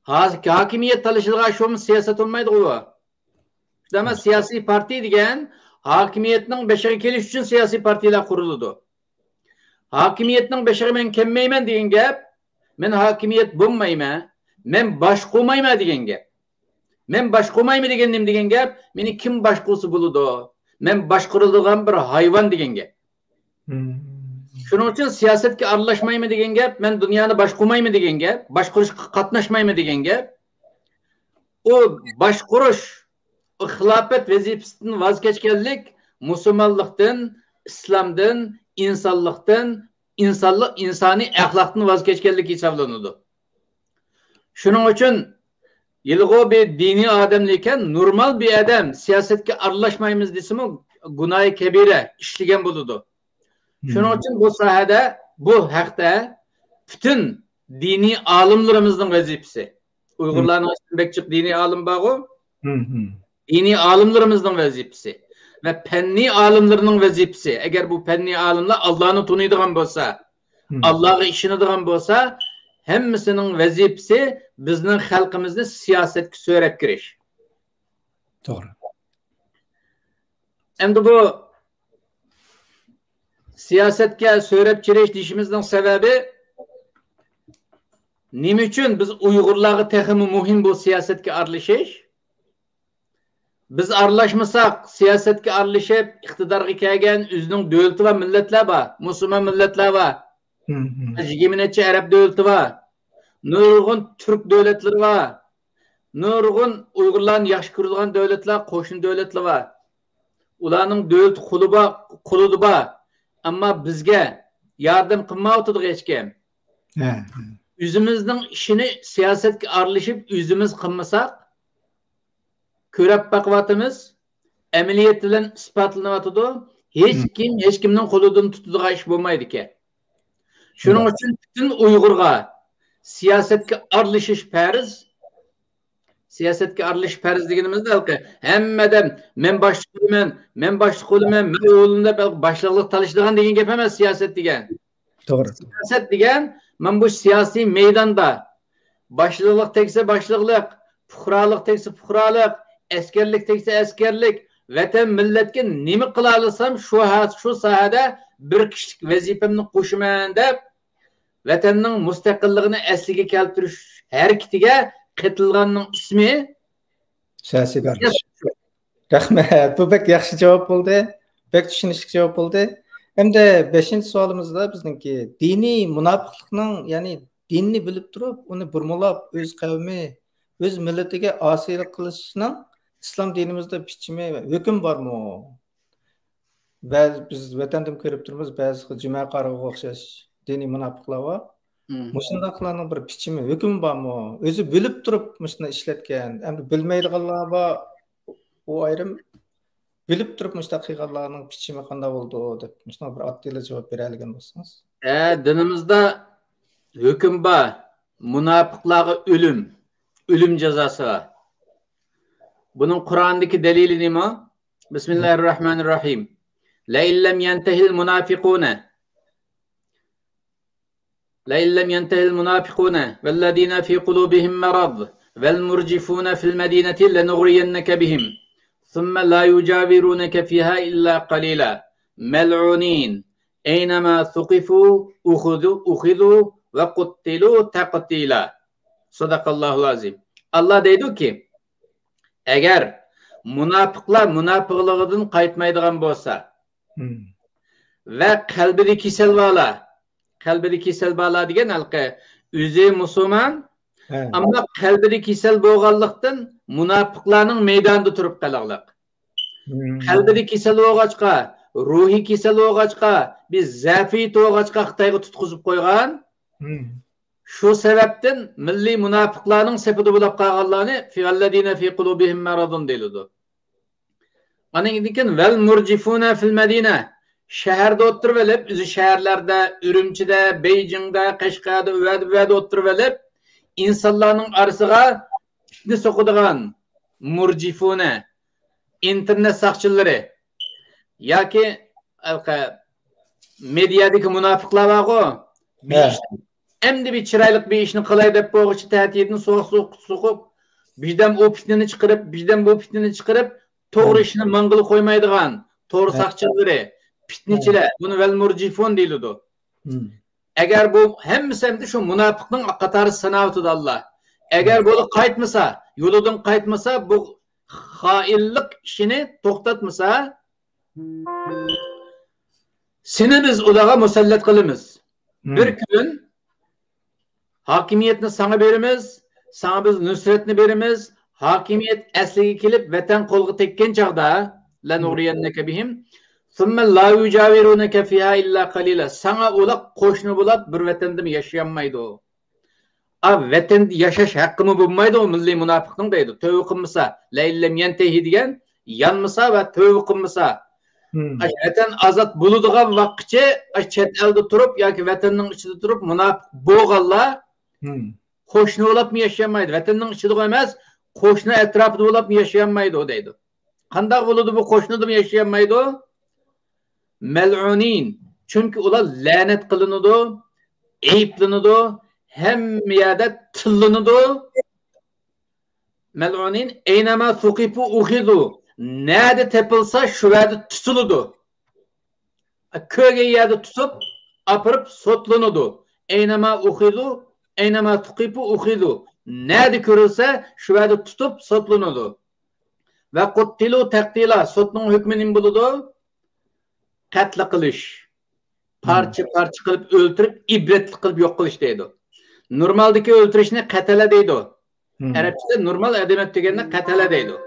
ھا-، ھاكىمىيەت تالىشىدىغان ئىش بولمىسا سىياسەت بولمايدىغۇ بۇ. شۇنداقمۇ سىياسىي پارتىيە دېگەن ھاكىمىيەتنىڭ بېشىغا كېلىش ئۈچۈن سىياسىي پارتىيەلەر قۇرۇلىدۇ. ھاكىمىيەتنىڭ بېشىغا مەن كەلمەيمەن دېگەن گەپ، مەن ھاكىمىيەت بولمايمەن، مەن باشقۇرمايمەن دېگەن گەپ. مەن باشقۇرمايمەن دېگەن نېمە دېگەن گەپ؟ مېنى كىم باشقۇرسا بولىدۇ؟ مەن باشقۇرىدىغان بىر ھايۋان دېگەن گەپ. شۇنىڭ ئۈچۈن سىياسەتكە ئارىلاشمايمەن دېگەن گەپ، مەن دۇنيانى باشقۇرمايمەن دېگەن گەپ، باشقۇرۇشقا قاتناشمايمەن دېگەن گەپ. ئۇ باشقۇرۇش، ئۇ خىلاپەت ۋەزىپىسىدىن ۋاز كەچكەنلىك مۇسۇلمانلىقتىن، ئىسلامدىن، ئىنسانلىقتىن، ئىنسانلىق، ئىنسانىي ئەخلاقتىن ۋاز كەچكەنلىك ھېسابلىنىدۇ. شۇنىڭ ئۈچۈن ھېلىغۇ بىر دىنىي ئادەملىكەن، نورمال بىر ئادەم سىياسەتكە ئارىلاشمايمىز دېسىمۇ، گۇناھى كەبىرە ئىشلىگەن بولىدۇ. شۇنىڭ ئۈچۈن بۇ ساھەدە، بۇ ھەقتە پۈتۈن دىنىي ئالىملىرىمىزنىڭ ۋەزىپىسى، ئۇيغۇرلارنىڭ ئىچىدە بەك جىق دىنىي ئالىم بارغۇ. دىنىي ئالىملىرىمىزنىڭ ۋەزىپىسى ۋە پەننىي ئالىملىرىنىڭ ۋەزىپىسى، ئەگەر بۇ پەننىي ئالىملار ئاللانى تونۇيدىغان بولسا، ئاللاغا ئىشىنىدىغان بولسا، ھەممىسىنىڭ ۋەزىپىسى بىزنىڭ خەلقىمىزنى سىياسەتكە سۆرەپ كىرىش. توغرا. ئەمدى بۇ سىياسەتكە سۆرەپ كىرىش دېيىشىمىزنىڭ سەۋەبى نېمە ئۈچۈن بىز ئۇيغۇرلارغا تېخىمۇ مۇھىم بۇ سىياسەتكە ئارىلىشىش؟ بىز ئارىلاشمىساق، سىياسەتكە ئارىلىشىپ، ئىقتىدارغا كەلگەن ئۆزىنىڭ دۆلىتى بار مىللەتلەر بار، مۇسۇلمان مىللەتلەر بار، يىگىرمە نەچچە ئەرەب دۆلىتى بار، نۇرغۇن تۈرك دۆلەتلىرى بار، نۇرغۇن ئۇيغۇرلارنى ياخشى كۆرىدىغان دۆلەتلەر، قوشنا دۆلەتلەر بار. ئۇلارنىڭ دۆلىتى قولى بار، قولىدا بار. ئەمما بىزگە ياردەم قىلمايۋاتىدۇ ھېچكىم. ئۆزىمىزنىڭ ئىشىنى سىياسەتكە ئارىلىشىپ ئۆزىمىز قىلمىساق، كۆرۈپ باقىۋاتىمىز، ئەمەلىيەت بىلەن ئىسپاتلىنىۋاتىدۇ. ھېچكىم ھېچكىمنىڭ قولىدىن تۇتىدىغان ئىش بولمايدىكەن. شۇنىڭ ئۈچۈن پۈتۈن ئۇيغۇرغا سىياسەتكە ئارىلىشىش پەرز. سىياسەتكە ئارىلىشىش پەرز دېگىنىمىزدە ھەممە ئادەم مەن باشلىق بولىمەن، مەن باشلىق بولىمەن، مەن ئۇ بولىمەن دەپ باشلىقلىق تالىشىدىغان دېگەن گەپ ئەمەس سىياسەت دېگەن. توغرا. سىياسەت دېگەن، مانا بۇ سىياسىي مەيداندا باشلىقلىق تەگسە باشلىقلىق، پۇقرالىق تەگسە پۇقرالىق، ئەسكەرلىك تەگسە ئەسكەرلىك، ۋەتەن مىللەتكە نېمە قىلالىسام شۇ ھا-، شۇ ساھەدە بىر كىشىلىك ۋەزىپەمنى قوشىمەن دەپ، ۋەتەننىڭ مۇستەقىللىقىنى ئەسلىگە كەلتۈرۈش ھەرىكىتىگە قېتىلغاننىڭ ئىسمى سىياسىي بەرلىش. رەھمەت. بۇ بەك ياخشى جاۋاب بولدى. بەك چۈشىنىشلىك جاۋاب بولدى. ئەمدى بەشىنچى سوئالىمىزدا بىزنىڭكى دىنىي مۇناپىقلىقنىڭ، يەنى دىننى بىلىپ تۇرۇپ، ئۇنى بۇرمىلاپ، ئۆز قەۋمى، ئۆز مىللىتىگە ئاسىيلىق قىلىشنىڭ ئىسلام دىنىمىزدا بىچىمى، ھۆكۈم بارمۇ؟ بەزى، بىز ۋەتەندىمۇ كۆرۈپ تۇرىمىز، بەزى خىل جۈمە قارىغىغا ئوخشاش دىنىي مۇناپىقلار بار. مم. مۇشۇنداقلارنىڭ بىر پىچىمى، ھۆكمى بارمۇ؟ ئۆزى بىلىپ تۇرۇپ مۇشۇنى ئىشلەتكەن. ئەمدى بىلمەيدىغانلار بار، ئۇ ئايرىم. بىلىپ تۇرۇپ مۇشۇنداق قىلغانلارنىڭ پىچىمى قانداق بولىدۇ دەپ، مۇشۇنىڭغا بىر ئاددىيلا جاۋاب بېرەلىگەن بولسىڭىز. ھە، دىنىمىزدا ھۆكۈم بار. مۇناپىقلارغا ئۆلۈم، ئۆلۈم جازاسى بار. بۇنىڭ قۇرئاندىكى دەلىلى نېمە؟ بسم الله الرحمن الرحيم. لئن لم ينته المنافقون، لئن لم ينته المنافقون والذين في قلوبهم مرض والمرجفون في المدينة لنغرينك بهم ثم لا يجاورونك فيها إلا قليلا ملعونين أينما ثقفوا أخذوا، أخذوا وقتلوا تقتيلا. صدق الله العظيم. ئاللا دەيدۇكى، ئەگەر مۇناپىقلار مۇناپىقلىقىدىن قايتمايدىغان بولسا، مم. ۋە قەلبىدە كېسەل بارلار، قەلبىدە كېسەل بارلار دېگەن ھېلىقى ئۆزى مۇسۇلمان، ھە. ئەمما قەلبىدە كېسەل بولغانلىقتىن مۇناپىقلارنىڭ مەيدانىدا تۇرۇپ قېلىغلىق. مم. قەلبىدە كېسەل بولغاچقا، روھىي كېسەل بولغاچقا، بىر زەئىپىيىتى بولغاچقا خىتايغا تۇتقۇزۇپ قويغان. مم. شۇ سەۋەبتىن مىللىي مۇناپىقلارنىڭ سېپىدە بولۇپ قالغانلارنى فىغەللەدىنە فى قۇلۇبىھىم مەرەزۇن دېيىلىدۇ. ئاندىن كېيىن ۋەل مۇرجىفۇنە فىل مەدىنە. شەھەردە ئولتۇرۇۋېلىپ، ئۆزى شەھەرلەردە، ئۈرۈمچىدە، بېيجىڭدا، قەشقەردە، ئۇ يەردە، بۇ يەردە ئولتۇرۇۋېلىپ، ئىنسانلارنىڭ ئارىسىغا پىتنە سوقىدىغان مۇرجىفۇنە، ئىنتېرنېت ساقچىلىرى ياكى، ئەلقە، مېدىيادىكى مۇناپىقلار بارغۇ، بىر ھە. ئىش، ئەمدى بىر چىرايلىق بىر ئىشنى قىلاي دەپ بولغۇچە تەتىيىدىن سوغۇق سوغۇق سوقۇپ، بىردەم ئۇ پىتنىنى چىقىرىپ، بىردەم بۇ پىتنىنى چىقىرىپ، توغرا ھە. ئىشنى ماڭغىلى قويمايدىغان تور ھە. ساقچىلىرى، پىتنىچىلەر، ھە. بۇنى ۋەل مۇرجىفۇن دېيىلىدۇ. ھىم. ئەگەر بۇ ھەممىسى ئەمدى شۇ مۇناپىقنىڭ قاتارى ساناۋاتىدۇ ئاللا. ئەگەر ھىم. بۇلار قايتمىسا، يولىدىن قايتمىسا، بۇ خائىنلىق ئىشىنى توختاتمىسا، سېنى بىز ئۇلارغا مۇسەللەت قىلىمىز. مم. بىر كۈن ھاكىمىيەتنى ساڭا بېرىمىز، ساڭا بىز نۇسرەتنى بېرىمىز. ھاكىمىيەت ئەسلىگە كېلىپ، ۋەتەن قولغا تەگكەن چاغدا، مم. لەنۇغرىيەننەكە بىھىم، سۇممە لا يۇجاۋىرۇنەكە فىھا ئىللا قەلىلا. ساڭا ئۇلار قوشنا بولاپ بىر ۋەتەندىمۇ ياشىيالمايدۇ. ئا، ۋەتەندە ياشاش ھەققىمۇ بولمايدۇ مىللىي مۇناپىقنىڭ دەيدۇ. تۆۋە قىلمىسا، لەئىللەم يەنتەھى دېگەن، يانمىسا ۋە تۆۋە قىلمىسا. مم. ئاش ۋەتەن ئازاد بولىدىغان ۋاققىچە ئاش چەت ئەلدە تۇرۇپ ياكى ۋەتەننىڭ ئىچىدە تۇرۇپ مۇناپىق بولغانلار مم. قوشنا بولاپمۇ ياشىيالمايدۇ. ۋەتەننىڭ ئىچىدىغۇ ئەمەس، قوشنا ئەتراپىدا بولاپمۇ ياشىيالمايدۇ دەيدۇ. قانداق بولىدۇ بۇ قوشنىدىمۇ ياشىيالمايدۇ؟ مەلئۇنىن. چۈنكى ئۇلار لەنەت قىلىنىدۇ، ئەيىبلىنىدۇ، ھەممە يەردە تىللىنىدۇ. مەلئۇنىن ئەينەما سۇقىفۇ ئۇخىزۇ. نەدە تېپىلسا، شۇ يەردە تۇتۇلىدۇ. كۆرگەن يەردە تۇتۇپ، ئاپىرىپ سوتلىنىدۇ. ئەينەما ئۇخىزۇ، ئەينەما سۇقىفۇ ئۇخىزۇ. نەدە كۆرۈلسە، شۇ يەردە تۇتۇپ سوتلىنىدۇ. ۋە قۇتتىلۇ تەقتىلا. سوتنىڭ ھۆكمى نېمە بولىدۇ؟ قەتل قىلىش. مم. پارچە-پارچە قىلىپ ئۆلتۈرۈپ، ئىبرەتلىك قىلىپ يوق قىلىش دەيدۇ. نورمالدىكى ئۆلتۈرۈشنى قەتەلە دەيدۇ. مم. ئەرەبچىدە نورمال ئادەم ئۆلتۈرگەننى قەتەلە دەيدۇ.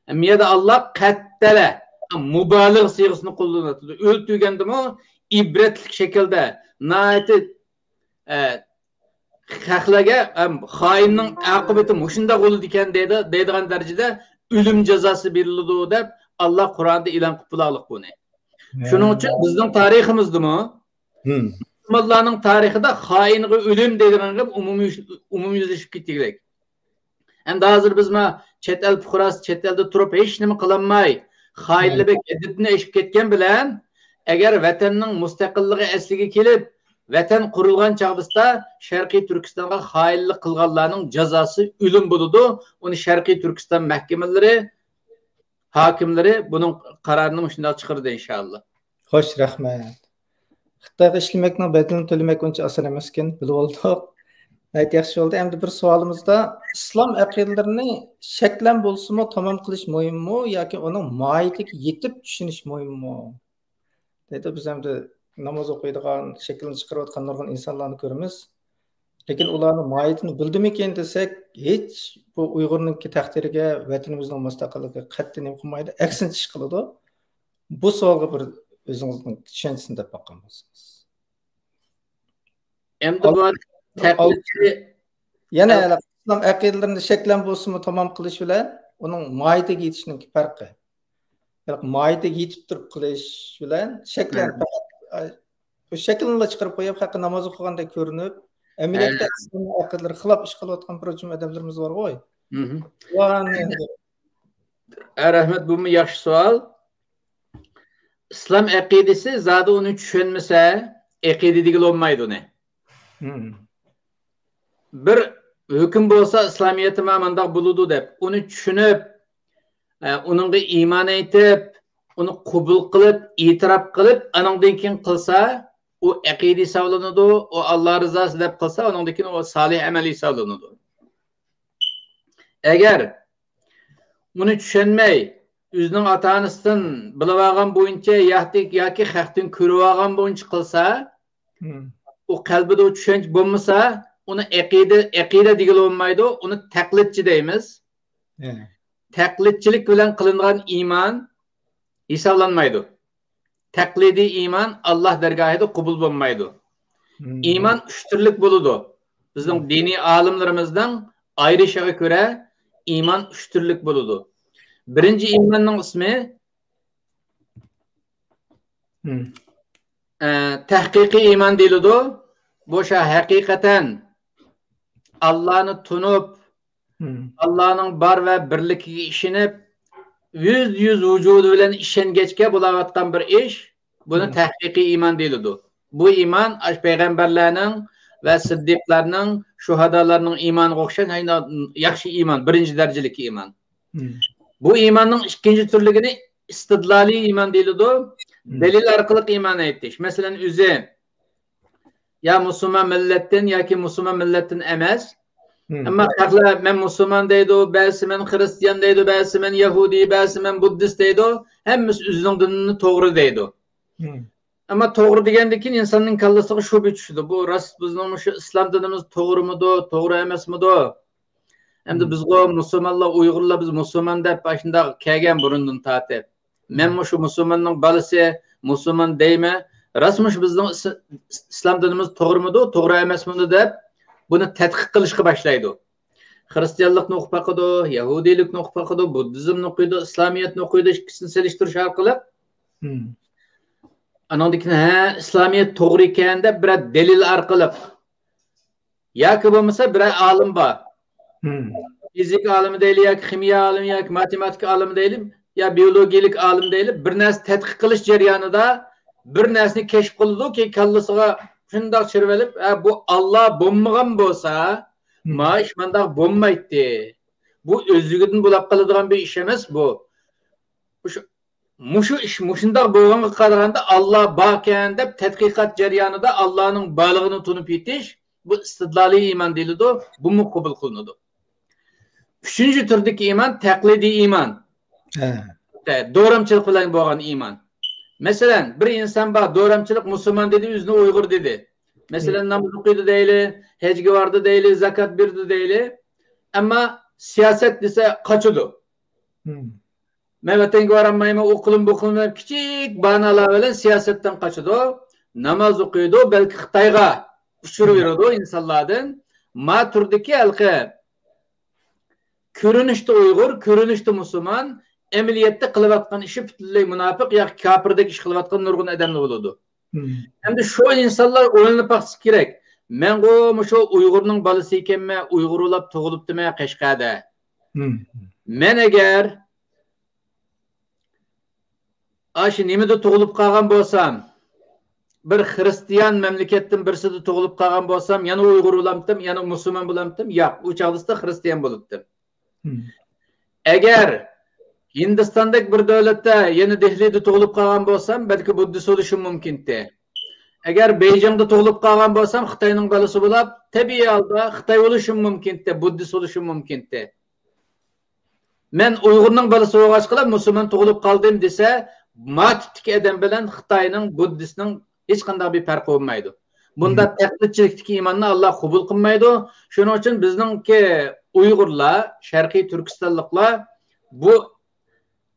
ئەمما يەردە ئاللا قەتتەلە، مۇبالىغە سىيغىسىنى قوللىنىۋاتىدۇ. ئۆلتۈرگەندىمۇ ئىبرەتلىك شەكىلدە، ناھايىتى، ئە، خەقلەرگە، ئەم، خائىننىڭ ئاقىۋىتى مۇشۇنداق بولىدىكەن دەيدۇ، دەيدىغان دەرىجىدە ئۆلۈم جازاسى بېرىلىدۇ دەپ ئاللا قۇرئاندا ئېلان قىلىپ بولاغلىق بۇنى. شۇنىڭ ئۈچۈن بىزنىڭ تارىخىمىزدىمۇ مۇسۇلمانلارنىڭ تارىخىدا خائىنغا ئۆلۈم دەيدىغان گەپ ئومۇميۈز-، ئومۇميۈزلىشىپ كېتىگلىك. ئەمدى ھازىر بىز ما چەت ئەل پۇقراسى چەت ئەلدە تۇرۇپ ھېچ نېمە قىلالماي، خائىنلىرى بەك ھەددىدىن ئېشىپ كەتكەن بىلەن، ئەگەر ۋەتەننىڭ مۇستەقىللىقى ئەسلىگە كېلىپ، ۋەتەن قۇرۇلغان چاغدا شەرقىي تۈركىستانغا خائىنلىق قىلغانلارنىڭ جازاسى ئۆلۈم بولىدۇ. ئۇنى شەرقىي تۈركىستان مەھكىمىلىرى، ھاكىملىرى بۇنىڭ قارارىنى مۇشۇنداق چىقىرىدۇ، ئىنشائاللا. خوش، رەھمەت. خىتايغا ئىشلىمەكنىڭ بەدىلىنى تۆلىمەك ئۇنچە ئاسان ئەمەسكەن، بىلىۋالدۇق. ناھايىتى ياخشى بولدى. ئەمدى بىر سوئالىمىزدا، ئىسلام ئەقىدىلىرىنى شەكلەن بولسىمۇ تامام قىلىش مۇھىممۇ ياكى ئۇنىڭ ماھىيىتىگە يېتىپ چۈشىنىش مۇھىممۇ؟ دەيدۇ، بىز ئەمدى ناماز ئوقۇيدىغان، شەكىلنى چىقىرىۋاتقان نۇرغۇن ئىنسانلارنى كۆرىمىز. لېكىن ئۇلارنىڭ ماھىيىتىنى بىلدىمىكىن دېسەك، ھېچ بۇ ئۇيغۇرنىڭكى تەقدىرىگە، ۋەتىنىمىزنىڭ مۇستەقىللىقىغا قەتئىي نېمە قىلمايدۇ، ئەكسىنچە ئىش قىلىدۇ. بۇ سوئالغا بىر ئۆزىڭىزنىڭ چۈشەنچىسىنى دەپ باققان بولسىڭىز. ئەمدى بۇ تەقلىدچى يەنە ئىسلام ئەقىدىلىرىنى شەكلەن بولسىمۇ تامام قىلىش بىلەن ئۇنىڭ ماھىيىتىگە يېتىشنىڭ پەرقى. ماھىيىتىگە يېتىپ تۇرۇپ قىلىش بىلەن شەكلەن، پەقەت، ئە، شەكىلنىلا چىقىرىپ قويۇپ، ھەققى ناماز ئوقۇغاندەك كۆرۈنۈپ، ئەمەلىيەتتە ئىسلام ئەقىدىلىرى خىلاپ ئىش قىلىۋاتقان بىر جۈمە ئادەملىرىمىز بارغۇ. ئە، رەھمەت، بۇمۇ ياخشى سوئال. ئىسلام ئەقىدىسى زادى ئۇنى چۈشەنمىسە، ئەقىدە دېگىلى بولمايدۇ ئۇنى. بىر ھۆكۈم بولسا، ئىسلامىيەتتە مانداق بولىدۇ دەپ، ئۇنى چۈشىنىپ، ئە، ئۇنىڭغا ئىمان ئېيتىپ، ئۇنى قوبۇل قىلىپ، ئېتىراپ قىلىپ، ئانىڭدىن كېيىن قىلسا، ئۇ ئەقىدە ھېسابلىنىدۇ، ئۇ ئاللا رىزاسى دەپ قىلسا، ئۇنىڭدىن كېيىن ئۇ سالىھ ئەمەل ھېسابلىنىدۇ. ئەگەر ئۇنى چۈشەنمەي، ئۆزىنىڭ ئاتا-ئانىسىدىن بىلىۋالغان بويىچە ياكى، ياكى خەقتىن كۆرۈۋالغان بويىچە قىلسا، ئۇ قەلبىدە ئۇ چۈشەنچە بولمىسا، ئۇنى ئەقىدە، ئەقىدە دېگىلى بولمايدۇ، ئۇنى تەقلىدچى دەيمىز. تەقلىدچىلىك بىلەن قىلىنغان ئىمان ھېسابلانمايدۇ. تەقلىدىي ئىمان ئاللا دەرگاھىدا قوبۇل بولمايدۇ. ئىمان ئۈچ تۈرلۈك بولىدۇ. بىزنىڭ دىنىي ئالىملىرىمىزنىڭ ئايرىشىغا كۆرە ئىمان ئۈچ تۈرلۈك بولىدۇ. بىرىنچى ئىماننىڭ ئىسمى، ئە، تەھقىقىي ئىمان دېيىلىدۇ. بۇ شۇ ھەقىقەتەن ئاللانى تونۇپ، ئاللانىڭ بار ۋە بىرلىكىگە ئىشىنىپ، يۈزدە يۈز ۋۇجۇدى بىلەن ئىشەنگەچكە بولاۋاتقان بىر ئىش، بۇنى تەھقىقىي ئىمان دېيىلىدۇ. بۇ ئىمان ئاشۇ پەيغەمبەرلەرنىڭ ۋە سىددىقلارنىڭ، شۇھادالارنىڭ ئىمانىغا ئوخشاش ياخشى ئىمان، بىرىنچى دەرىجىلىك ئىمان. بۇ ئىماننىڭ ئىككىنچى تۈرلۈكىنى ئىستىدلالىي ئىمان دېيىلىدۇ. دەلىل ئارقىلىق ئىمان ئېيتىش. مەسىلەن، ئۆزى يا مۇسۇلمان مىللەتتىن ياكى مۇسۇلمان مىللەتتىن ئەمەس. ئەمما خەقلەر مەن مۇسۇلمان دەيدۇ، بەزىسى مەن خىرىستىيان دەيدۇ، بەزىسى مەن يەھۇدىي، بەزىسى مەن بۇددىست دەيدۇ. ھەممىسى ئۆزىنىڭ دىنىنى توغرا دەيدۇ. ئەمما توغرا دېگەندىن كېيىن ئىنساننىڭ كاللىسىغا شۈبھە چۈشىدۇ. بۇ راست بىزنىڭ مۇشۇ ئىسلام دىنىمىز توغرىمىدۇ، توغرا ئەمەسمىدۇ؟ ئەمدى بىزغۇ مۇسۇلمانلار، ئۇيغۇرلار، بىز مۇسۇلمان دەپ ئاشۇنداق كەلگەن بۇرۇندىن تارتىپ. مەن مۇشۇ مۇسۇلماننىڭ بالىسى، مۇسۇلمان دەيمەن. راست مۇشۇ بىزنىڭ ئىس-، ئىسلام دىنىمىز توغرىمىدۇ، توغرا ئەمەسمىدۇ دەپ بۇنى تەتقىق قىلىشقا باشلايدۇ. خىرىستىيانلىقنى ئوقۇپ باقىدۇ، يەھۇدىيلىكنى ئوقۇپ باقىدۇ، بۇددىزمنى ئوقۇيدۇ، ئىسلامىيەتنى ئوقۇيدۇ، ئىككىسىنى سېلىشتۇرۇش ئارقىلىق. ئانىڭدىن كېيىن، ھە، ئىسلامىيەت توغرا ئىكەن دەپ بىرەر دەلىل ئارقىلىق ياكى بولمىسا بىرەر ئالىم بار. فىزىكا ئالىمى دەيلى ياكى خىمىيە ئالىمى ياكى ماتېماتىكا ئالىمى دەيلى يا بىيولوگىيىلىك ئالىم دەيلى، بىر نەرسە تەتقىق قىلىش جەريانىدا بىر نەرسىنى كەشىپ قىلىدۇ، كېيىن كاللىسىغا شۇنداق چىرىۋېلىپ، ھە، بۇ ئاللا بولمىغان بولسا، ما ئىش مانداق بولمايتتى. بۇ ئۆزلۈكىدىن بولاپ قالىدىغان بىر ئىش ئەمەس بۇ. مۇشۇ مۇشۇ ئىش مۇشۇنداق بولغانغا قارىغاندا، ئاللا باركەن دەپ تەتقىقات جەريانىدا ئاللانىڭ بارلىقىنى تونۇپ يېتىش، بۇ ئىستىدلالىي ئىمان دېيىلىدۇ، بۇمۇ قوبۇل قىلىنىدۇ. ئۈچىنچى تۈردىكى ئىمان تەقلىدىي ئىمان. ھە. دورامچىلىق بىلەن بولغان ئىمان. مەسىلەن، بىر ئىنسان بار، دورامچىلىق مۇسۇلمان دېدى، ئۆزىنى ئۇيغۇر دېدى. مەسىلەن، ناماز ئوقۇيدۇ دەيلى، ھەجگە باردى دەيلى، زاكات بېرىدۇ دەيلى. ئەمما سىياسەت دېسە قاچىدۇ. مەن ۋەتەنگە بارالمايمەن، ئۇ قىلىم، بۇ قىلىم دەپ كىچىك باھانىلەر بىلەن سىياسەتتىن قاچىدۇ. ناماز ئوقۇيدۇ، بەلكى خىتايغا ئۇچۇر بېرىدۇ ئىنسانلاردىن. ما تۈردىكى ھېلىقى كۆرۈنۈشتە ئۇيغۇر، كۆرۈنۈشتە مۇسۇلمان، ئەمەلىيەتتە قىلىۋاتقان ئىشى پۈتۈنلەي مۇناپىق ياكى كاپىردەك ئىش قىلىۋاتقان نۇرغۇن ئادەملەر بولىدۇ. ئەمدى شۇ ئىنسانلار ئويلىنىپ باقسا كېرەك. مەنغۇ مۇشۇ ئۇيغۇرنىڭ بالىسى ئىكەنمەن، ئۇيغۇر بولاپ تۇغۇلۇپتىمەن قەشقەردە. مەن ئەگەر ئاشۇ نېمىدە تۇغۇلۇپ قالغان بولسام، بىر خىرىستىيان مەملىكەتتىن بىرسىدە تۇغۇلۇپ قالغان بولسام، يەنە ئۇيغۇر بولامتىم، يەنە مۇسۇلمان بولامتىم؟ ياق، ئۇ چاغدا خىرىستىيان بولۇپتىم. ئەگەر ھىندىستاندەك بىر دۆلەتتە، يەنە دېھلىدا تۇغۇلۇپ قالغان بولسام، بەلكى بۇددىست بولۇشۇم مۇمكىنتى. ئەگەر بېيجىڭدا تۇغۇلۇپ قالغان بولسام، خىتاينىڭ بالىسى بولاپ، تەبىئىي ھالدا خىتاي بولۇشۇم مۇمكىنتى، بۇددىست بولۇشۇم مۇمكىنتى. مەن ئۇيغۇرنىڭ بالىسى بولغاچقىلا مۇسۇلمان تۇغۇلۇپ قالدىم دېسە، ما تىپتىكى ئادەم بىلەن خىتاينىڭ، بۇددىستنىڭ ھېچقانداق بىر پەرقى بولمايدۇ. بۇنداق تەقلىدچىلىكتىكى ئىماننى ئاللا قوبۇل قىلمايدۇ. شۇنىڭ ئۈچۈن بىزنىڭكى ئۇيغۇرلار، شەرقىي تۈركىستانلىقلار بۇ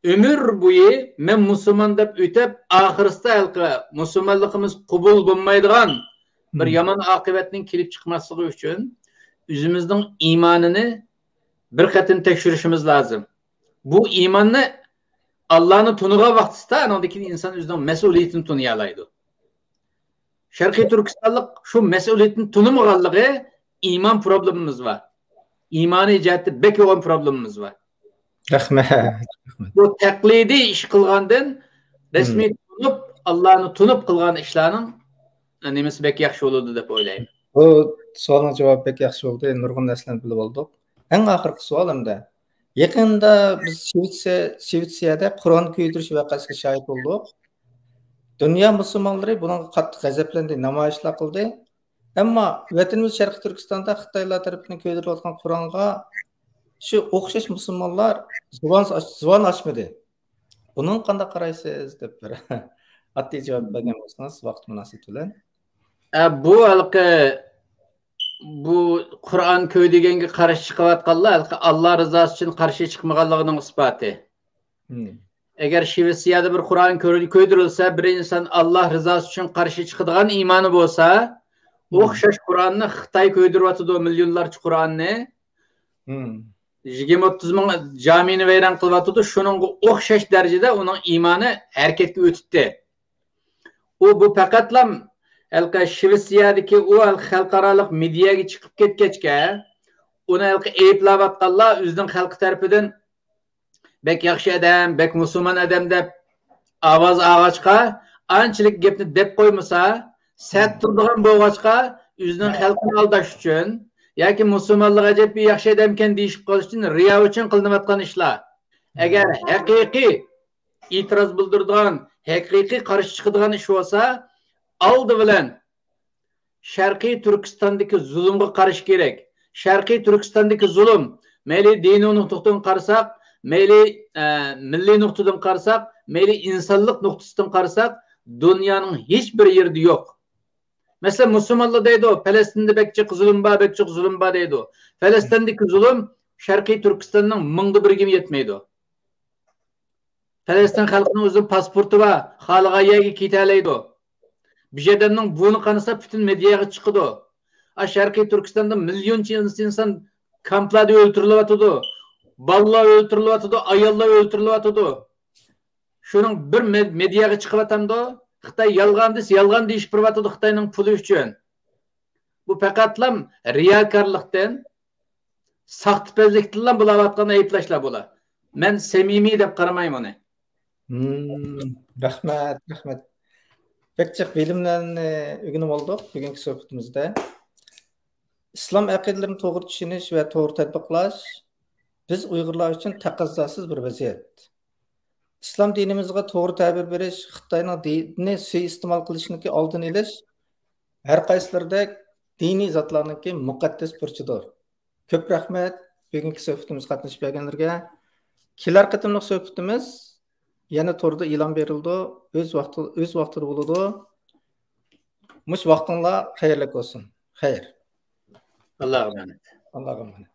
ئۆمۈر بويى مەن مۇسۇلمان دەپ ئۆتۈپ، ئاخىرسىدا ھېلىقى مۇسۇلمانلىقىمىز قوبۇل بولمايدىغان بىر يامان ئاقىۋەتنىڭ كېلىپ چىقماسلىقى ئۈچۈن ئۆزىمىزنىڭ ئىمانىنى بىر قېتىم تەكشۈرۈشىمىز لازىم. بۇ ئىماننى، ئاللانى تونۇغان ۋاقتىسىدا، ئانىڭدىن كېيىن ئىنسان ئۆزىنىڭ مەسئۇلىيىتىنى تونۇيالايدۇ. شەرقىي تۈركىستانلىق شۇ مەسئۇلىيىتىنى تونۇمىغانلىقى، ئىمان پروبلېمىمىز بار. ئىمانىي جەھەتتە بەك يوغان پروبلېمىمىز بار. رەھمەت. بۇ تەقلىدىي ئىش قىلغاندىن، رەسمىي تونۇپ، ئاللانى تونۇپ قىلغان ئىشلارنىڭ نېمىسى بەك ياخشى بولىدۇ دەپ ئويلايمەن. بۇ سوئالنىڭ جاۋابى بەك ياخشى بولدى. نۇرغۇن نەرسىلەرنى بىلىپ ئالدۇق. ئەڭ ئاخىرقى سوئال ئەمدى. يېقىندا بىز شىۋېتسىيە، شىۋېتسىيەدە قۇرئان كۆيدۈرۈش ۋەقەسىگە شاھىت بولدۇق. دۇنيا مۇسۇلمانلىرى بۇنىڭغا قاتتىق غەزەپلەندى، نامايىشلار قىلدى. ئەمما ۋەتىنىمىز شەرقىي تۈركىستاندا خىتايلار تەرىپىدىن كۆيدۈرۈلۈۋاتقان قۇرئانغا شۇ ئوخشاش مۇسۇلمانلار زۇۋان ئاچ-، زۇۋان ئاچمىدى. بۇنىڭغا قانداق قارايسىز دەپ بىر ئاددىي جاۋاب بەرگەن بولسىڭىز، ۋاقىت مۇناسىۋىتى بىلەن. ئە، بۇ ھېلىقى، بۇ قۇرئان كۆيدۈرگەنگە قارشى چىقىۋاتقانلار ھېلىقى ئاللا رىزاسى ئۈچۈن قارشى چىقمىغانلىقىنىڭ ئىسپاتى. ئەگەر شىۋېتسىيەدە بىر قۇرئان كۆر-، كۆيدۈرۈلسە، بىر ئىنسان ئاللا رىزاسى ئۈچۈن قارشى چىقىدىغان ئىمانى بولسا، ئوخشاش قۇرئاننى خىتاي كۆيدۈرۈۋاتىدۇ، مىليونلارچە قۇرئاننى. يىگىرمە ئوتتۇز مىڭ جامىنى ۋەيران قىلىۋاتىدۇ، شۇنىڭغا ئوخشاش دەرىجىدە ئۇنىڭ ئىمانى ھەرىكەتكە ئۆتۈپتۇ. ئۇ، بۇ پەقەتلا ھېلىقى شىۋېتسىيەدىكى ئۇ ھېلىقى خەلقئارالىق مېدىياگە چىقىپ كەتكەچكە، ئۇنى ھېلىقى ئەيىبلەۋاتقانلار ئۆزىنىڭ خەلقى تەرىپىدىن بەك ياخشى ئادەم، بەك مۇسۇلمان ئادەم دەپ ئاۋاز ئالغاچقا، ئانچىلىك گەپنى دەپ قويمىسا، سەت تۇرىدىغان بولغاچقا، ئۆزىنىڭ خەلقىنى ئالداش ئۈچۈن ياكى مۇسۇلمانلار ئەجەب بىر ياخشى ئادەمكەن دېيىشىپ قېلىش ئۈچۈن رىيا ئۈچۈن قىلىنىۋاتقان ئىشلار. ئەگەر ھەقىقىي ئېتىراز بىلدۈرىدىغان، ھەقىقىي قارشى چىقىدىغان ئىش بولسا، ئالدى بىلەن شەرقىي تۈركىستاندىكى زۇلۇمغا قارشى كېرەك. شەرقىي تۈركىستاندىكى زۇلۇم، مەيلى دىنىي نۇقتىدىن قارىساق، مەيلى، ئە، مىللىي نۇقتىدىن قارىساق، مەيلى ئىنسانلىق نۇقتىسىدىن قارىساق، دۇنيانىڭ ھېچ بىر يېرىدە يوق. مەسىلەن، مۇسۇلمانلار دەيدۇ، پەلەستىندە بەك جىق زۇلۇم بار، بەك جىق زۇلۇم بار دەيدۇ. پەلەستىندىكى زۇلۇم شەرقىي تۈركىستاننىڭ مىڭدا بىرىگىمۇ يەتمەيدۇ. پەلەستىن خەلقىنىڭ ئۆزىنىڭ پاسپورتى بار، خالىغان يەرگە كېتەلەيدۇ. بىر ئادەمنىڭ بۇرنى قانىسا، پۈتۈن مېدىياغا چىقىدۇ. ئا، شەرقىي تۈركىستاندا مىليونچە ئىنس-، ئىنسان كامپلاردا ئۆلتۈرۈلۈۋاتىدۇ. بالىلار ئۆلتۈرۈلۈۋاتىدۇ، ئاياللار ئۆلتۈرۈلۈۋاتىدۇ. شۇنىڭ بىر مې-، مېدىياغا چىقىۋاتامدۇ؟ خىتاي يالغان دېسە، يالغان دېيىشىپ بېرىۋاتىدۇ خىتاينىڭ پۇلى ئۈچۈن. بۇ پەقەتلا رىياكارلىقتىن، ساختىپەزلىكتىنلا بولۇۋاتقان ئەيىبلەشلەر بۇلار. مەن سەمىمىي دەپ قارىمايمەن ئۇنى. مم، رەھمەت، رەھمەت. بەك جىق بىلىملەرنى ئۆگىنىپ ئالدۇق بۈگۈنكى سۆھبىتىمىزدە. ئىسلام ئەقىدىلىرىنى توغرا چۈشىنىش ۋە توغرا تەتبىقلاش بىز ئۇيغۇرلار ئۈچۈن تەقەززاسىز بىر ۋەزىيەت. ئىسلام دىنىمىزغا توغرا تەبىر بېرىش، خىتاينىڭ دىنىنى سۇيىئىستېمال قىلىشنىڭكى ئالدىنى ئېلىش، ھەر قايسىلىرىدەك دىنىي زاتلارنىڭكى مۇقەددەس بۇرچىدۇر. كۆپ رەھمەت بۈگۈنكى سۆھبىتىمىزگە قاتنىشىپ كەلگەنلەرگە. كېلەر قېتىملىق سۆھبىتىمىز يەنە توردا ئېلان بېرىلىدۇ. ئۆز ۋاقتى، ئۆز ۋاقتىدا بولىدۇ. مۇشۇ ۋاقتىڭلار خەيرلىك بولسۇن. خەير. ئاللاغا ئامانەت. ئاللاغا ئامانەت.